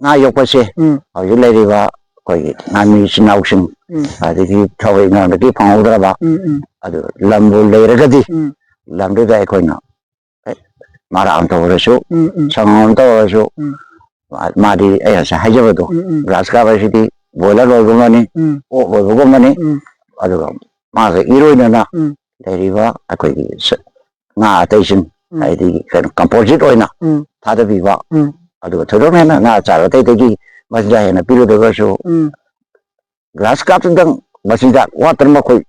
ꯉꯥ ꯌꯣꯛꯄꯁꯦ ꯎꯝ, ꯍꯧꯖꯤꯛ ꯂꯩꯔꯤꯕ ꯑꯩꯈꯣꯏꯒꯤ ꯉꯥꯃꯤ ꯏꯆꯤꯟ ꯏꯅꯥꯎꯁꯤꯡ, ꯎꯝ, ꯑꯗꯒꯤ ꯊꯕꯛ ꯏꯪꯈꯥꯡꯗꯒꯤ ꯐꯪꯍꯧꯗ꯭ꯔꯕ, ꯎꯝ, ꯎꯝ, ꯑꯗꯨ ꯂꯝꯕꯨ ꯂꯩꯔꯒꯗꯤ ꯎꯝ, ꯂꯝꯗꯨꯗ ꯑꯩꯈꯣꯏꯅ, ꯑꯦ, ꯃꯔꯥꯡ ꯇꯧꯔꯁꯨ, ꯎꯝ, ꯎꯝ, ꯁꯪꯒꯣꯝ ꯇꯧꯔꯁꯨ, ꯎꯝ, ꯃꯥ-, ꯃꯥꯗꯤ ꯑꯩ ꯉꯁꯥꯏ ꯍꯥꯏꯖꯕꯗꯣ, ꯎꯝ, ꯎꯝ, ꯒ꯭ꯔꯥꯁ ꯀꯥꯞ ꯍꯥꯏꯁꯤꯗꯤ ꯕꯣꯏꯂꯔ ꯂꯣꯏꯕꯒꯨꯝꯕꯅꯤ, ꯎꯝ, ꯑꯣꯛ ꯂꯣꯏꯕꯒꯨꯝꯕꯅꯤ꯫ ꯎꯝ, ꯑꯗꯨꯒ ꯃꯥꯒ ꯏꯔꯣꯏꯅꯅ ꯎꯝ, ꯂꯩꯔꯤꯕ ꯑꯩꯈꯣꯏꯒꯤ ꯁ-, ꯉꯥ ꯑꯇꯩꯁꯤꯡ, ꯎꯝ꯫ ꯍꯥꯏꯗꯤ ꯀꯩꯅꯣ, ꯀꯝꯄꯣꯖꯤꯠ ꯑꯣꯏꯅ ꯎꯝ꯫ ꯊꯥꯗꯕꯤꯕ, ꯎꯝ꯫ ꯑꯗꯨꯒ ꯊꯣꯏꯗꯣꯛꯅ ꯍꯦꯟꯅ ꯉꯥ ꯆꯥꯔ ꯑꯇꯩ ꯑꯇꯩꯒꯤ ꯃꯆꯤꯟꯖꯥꯛ ꯍꯦꯟꯅ ꯄꯤꯔꯨꯗ꯭ꯔꯒꯁꯨ, ꯎꯝ꯫ ꯒ꯭ꯔꯥꯁ ꯀꯥꯞꯇꯨꯗꯪ ꯃꯆꯤꯟꯖꯥꯛ ꯋꯥꯠꯇꯅ ꯃꯈꯣꯏ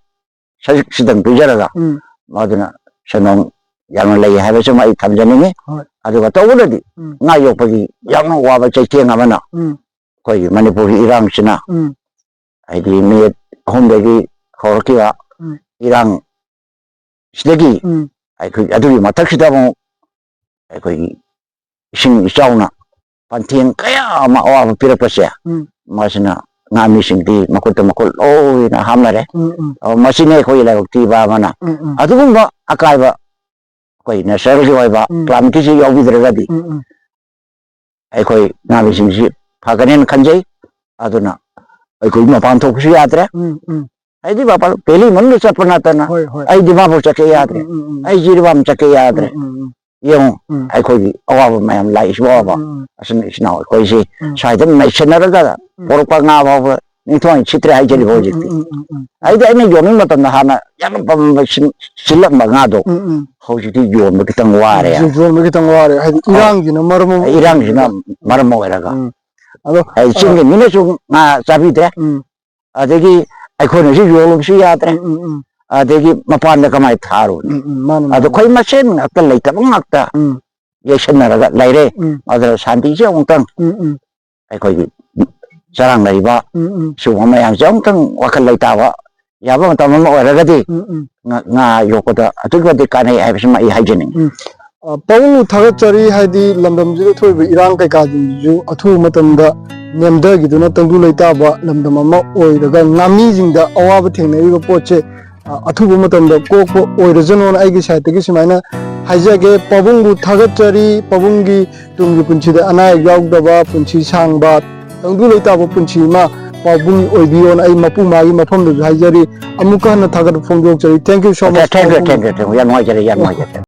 ꯁꯖꯤꯛꯁꯤꯗꯪ ꯄꯤꯖꯔꯒ, ꯎꯝ꯫ ꯃꯗꯨꯅ ꯁꯦꯟꯗꯣꯡ ꯌꯥꯝꯅ ꯂꯩ ꯍꯥꯏꯕꯁꯤꯃ ꯑꯩ ꯊꯝꯖꯅꯤꯡꯉꯤ꯫ ꯍꯣꯏ꯫ ꯑꯗꯨꯒ ꯇꯧꯕꯗꯗꯤ ꯎꯝ꯫ ꯉꯥ ꯌꯣꯛꯄꯒꯤ ꯌꯥꯝꯅ ꯋꯥꯕ ꯆꯩꯊꯦꯡ ꯑꯃꯅ ꯎꯝ꯫ ꯑꯩꯈꯣꯏꯒꯤ ꯃꯅꯤꯄꯨꯔꯒꯤ ꯏꯔꯥꯡꯁꯤꯅ, ꯎꯝ꯫ ꯍꯥꯏꯗꯤ ꯃꯦ ꯑꯍꯨꯝꯗꯒꯤ ꯍꯧꯔꯛꯈꯤꯕ ꯎꯝ꯫ ꯏꯔꯥꯡ ꯁꯤꯗꯒꯤ ꯎꯝ꯫ ꯑꯩꯈꯣꯏ ꯑꯗꯨꯒꯤ ꯃꯊꯛꯁꯤꯗ ꯑꯃꯨꯛ ꯑꯩꯈꯣꯏꯒꯤ ꯏꯁꯤꯡ ꯏꯆꯥꯎꯅ ꯄꯟꯊꯦꯡ ꯀꯌꯥ ꯑꯃ ꯑꯋꯥꯕ ꯄꯤꯔꯛꯄꯁꯦ, ꯎꯝ꯫ ꯃꯁꯤꯅ ꯉꯥꯃꯤꯁꯤꯡꯗꯤ ꯃꯈꯨꯠꯇ ꯃꯈꯨꯠ ꯂꯣꯏꯅ ꯍꯥꯞꯅꯔꯦ꯫ ꯎꯝ, ꯎꯝ꯫ ꯑ, ꯃꯁꯤꯅꯤ ꯑꯩꯈꯣꯏꯒꯤ ꯂꯥꯏꯕꯛ ꯊꯤꯕ ꯑꯃꯅ꯫ ꯎꯝ, ꯎꯝ꯫ ꯑꯗꯨꯒꯨꯝꯕ ꯑꯀꯥꯏꯕ ꯑꯩꯈꯣꯏ natural ꯒꯤ ꯑꯣꯏꯕ ꯎꯝ꯫ Climate ꯀꯤꯁꯤ ꯌꯥꯎꯕꯤꯗ꯭ꯔꯒꯗꯤ ꯎꯝ, ꯎꯝ꯫ ꯑꯩꯈꯣꯏ ꯉꯥꯃꯤꯁꯤꯡꯁꯤ ꯐꯒꯅꯦꯅ ꯈꯟꯖꯩ꯫ ꯑꯗꯨꯅ ꯑꯩꯈꯣꯏ ꯃꯄꯥꯟ ꯊꯣꯛꯄꯁꯨ ꯌꯥꯗ꯭ꯔꯦ꯫ ꯎꯝ, ꯎꯝ꯫ ꯑꯩꯗꯤ ꯃꯄꯥꯟ, valley ꯃꯅꯨꯡꯗ ꯆꯠꯄ ꯅꯠꯇꯅ ꯍꯣꯏ, ꯍꯣꯏ꯫ ꯑꯩ ꯗꯤꯃꯥꯄꯨꯔ ꯆꯠꯀꯦ ꯌꯥꯗ꯭ꯔꯦ꯫ ꯎꯝ, ꯎꯝ, ꯎꯝ, ꯎꯝ꯫ ꯑꯩ ꯖꯤꯔꯤꯕꯥꯝ ꯆꯠꯀꯦ ꯌꯥꯗ꯭ꯔꯦ꯫ ꯎꯝ, ꯎꯝ, ꯎꯝ꯫ ꯌꯦꯡꯉꯨ, ꯎꯝ꯫ ꯑꯩꯈꯣꯏꯒꯤ ꯑꯋꯥꯕ ꯃꯌꯥꯝ ꯂꯥꯛꯏꯁꯤꯕꯨ ꯎꯝ, ꯑꯋꯥꯕ꯫ ꯎꯝ, ꯎꯝ꯫ ꯑꯁꯤꯅ ꯏꯆꯤꯟ ꯏꯅꯥꯎ ꯑꯩꯈꯣꯏꯁꯤ ꯎꯝ꯫ ꯁ꯭ꯋꯥꯏꯗ ꯅꯩꯁꯟꯅꯔꯒ ꯎꯝ꯫ ꯄꯣꯔꯛꯄ ꯉꯥ ꯐꯥꯎꯕ ꯅꯤꯡꯊꯤꯅ ꯁꯤꯠꯇ꯭ꯔꯦ ꯍꯥꯏꯖꯔꯤꯕ ꯎꯝ, ꯎꯝ, ꯍꯧꯖꯤꯛꯇꯤ꯫ ꯎꯝ, ꯎꯝ, ꯎꯝ, ꯎꯝ꯫ ꯍꯥꯏꯗꯤ ꯑꯩꯅ ꯌꯣꯟꯕ ꯃꯇꯝꯗ ꯍꯥꯟꯅ ꯌꯥꯝꯅ ꯄꯥꯝꯅ ꯁꯤꯜ-, ꯁꯤꯜꯂꯛꯄ ꯉꯥꯗꯣ ꯎꯝ, ꯎꯝ꯫ ꯍꯧꯖꯤꯛꯇꯤ ꯌꯣꯟꯕ ꯈꯤꯇꯪ ꯋꯥꯔꯦ꯫ ꯍꯧꯖꯤꯛ ꯌꯣꯟꯕ ꯈꯤꯇꯪ ꯋꯥꯔꯦ꯫ ꯍꯥꯏꯗꯤ ꯑꯧ꯫ ꯏꯔꯥꯡꯁꯤꯅ ꯃꯔꯝ ꯑꯃ ꯏꯔꯥꯡꯁꯤꯅ ꯑꯣꯏꯔꯒ꯫ ꯃꯔꯝ ꯑꯣꯏꯔꯒ꯫ ꯎꯝ꯫ ꯑꯗꯣ, ꯍꯥꯏꯗꯤ ꯆꯤꯡꯒꯤ ꯑ, ꯃꯤꯅꯁꯨ ꯉꯥ ꯆꯥꯕꯤꯗ꯭ꯔꯦ꯫ ꯎꯝ꯫ ꯑꯗꯒꯤ ꯑꯩꯈꯣꯏꯅꯁꯨ ꯌꯣꯜꯂꯨꯕꯁꯨ ꯌꯥꯗ꯭ꯔꯦ꯫ ꯎꯝ, ꯎꯝ, ꯎꯝ꯫ ꯑꯗꯒꯤ ꯃꯄꯥꯟꯗ ꯀꯃꯥꯏꯅ ꯊꯥꯔꯨꯅꯤ? ꯎꯝ, ꯎꯝ, ꯃꯥꯅꯤ, ꯑꯗꯣ ꯃꯥꯅꯤ꯫ ꯑꯩꯈꯣꯏ ꯃꯁꯦꯟ ꯉꯥꯛꯇ ꯂꯩꯇꯕ ꯉꯥꯛꯇ ꯎꯝ꯫ ꯌꯩꯁꯟꯅꯔꯒ ꯂꯩꯔꯦ꯫ ꯎꯝ꯫ ꯑꯗꯨꯅ ꯁꯥꯟꯇꯤꯁꯦ ꯑꯃꯨꯛꯇꯪ ꯎꯝ, ꯎꯝ꯫ ꯑꯩꯈꯣꯏꯒꯤ ꯆꯔꯥꯡꯅꯔꯤꯕ ꯎꯝ, ꯎꯝ꯫ ꯁꯤꯒꯨꯝꯕ ꯃꯌꯥꯝꯁꯦ ꯑꯃꯨꯛꯇꯪ ꯋꯥꯈꯜ ꯂꯩꯇꯥꯕ ꯌꯥꯕ ꯃꯇꯝ ꯑꯃ ꯑꯣꯏꯔꯒꯗꯤ ꯎꯝ, ꯎꯝ꯫ ꯉꯥ, ꯉꯥ ꯌꯣꯛꯄꯗ ꯑꯗꯨꯛꯀꯤ ꯃꯇꯤꯛ ꯀꯥꯟꯅꯩ ꯍꯥꯏꯕꯁꯤꯃ ꯑꯩ ꯍꯥꯏꯖꯅꯤꯡꯉꯤ꯫ ꯎꯝ꯫ ꯑ, ꯄꯥꯕꯨꯡꯕꯨ ꯊꯥꯒꯠꯆꯔꯤ, ꯍꯥꯏꯗꯤ ꯂꯝꯗꯝꯁꯤꯗ ꯊꯣꯛꯏꯕ ꯏꯔꯥꯡ ꯀꯩꯀꯥꯁꯤꯡꯁꯤꯁꯨ ꯑꯊꯨꯕ ꯃꯇꯝꯗ ꯅꯦꯝꯊꯈꯤꯗꯨꯅ ꯇꯪꯗꯨ ꯂꯩꯇꯥꯕ ꯂꯝꯗꯝ ꯑꯃ ꯑꯣꯏꯔꯒ ꯉꯥꯃꯤꯁꯤꯡꯗ ꯑꯋꯥꯕ ꯊꯦꯡꯅꯔꯤꯕ ꯄꯣꯠꯁꯦ, ꯑ, ꯑꯊꯨꯕ ꯃꯇꯝꯗ ꯀꯣꯛꯄ ꯑꯣꯏꯔꯁꯅꯨꯅ ꯑꯩꯒꯤ side ꯇꯒꯤ ꯁꯨꯃꯥꯏꯅ ꯍꯥꯏꯖꯒꯦ꯫ ꯄꯥꯕꯨꯡꯕꯨ ꯊꯥꯒꯠꯆꯔꯤ, ꯄꯥꯕꯨꯡꯒꯤ ꯇꯨꯡꯒꯤ ꯄꯨꯟꯁꯤꯗ ꯑꯅꯥ ꯑꯌꯦꯛ ꯌꯥꯎꯗꯕ, ꯄꯨꯟꯁꯤ ꯁꯥꯡꯕ, ꯇꯪꯗꯨ ꯂꯩꯇꯥꯕ ꯄꯨꯟꯁꯤ ꯑꯃ ꯄꯥꯕꯨꯡꯒꯤ ꯑꯣꯏꯕꯤꯌꯣꯅ ꯑꯩ ꯃꯄꯨ ꯃꯥꯒꯤ ꯃꯐꯝꯗꯁꯨ ꯍꯥꯏꯖꯔꯤ꯫ ꯑꯃꯨꯛꯀ ꯍꯟꯅ ꯊꯥꯒꯠꯄ ꯐꯣꯡꯗꯣꯛꯆꯔꯤ꯫ Thank you so much, thank you, ꯄꯥꯕꯨꯡ꯫ Thank you, thank you. ꯌꯥꯝ ꯅꯨꯡꯉꯥꯏꯖꯔꯦ, ꯌꯥꯝ ꯅꯨꯡꯉꯥꯏꯖꯔꯦ꯫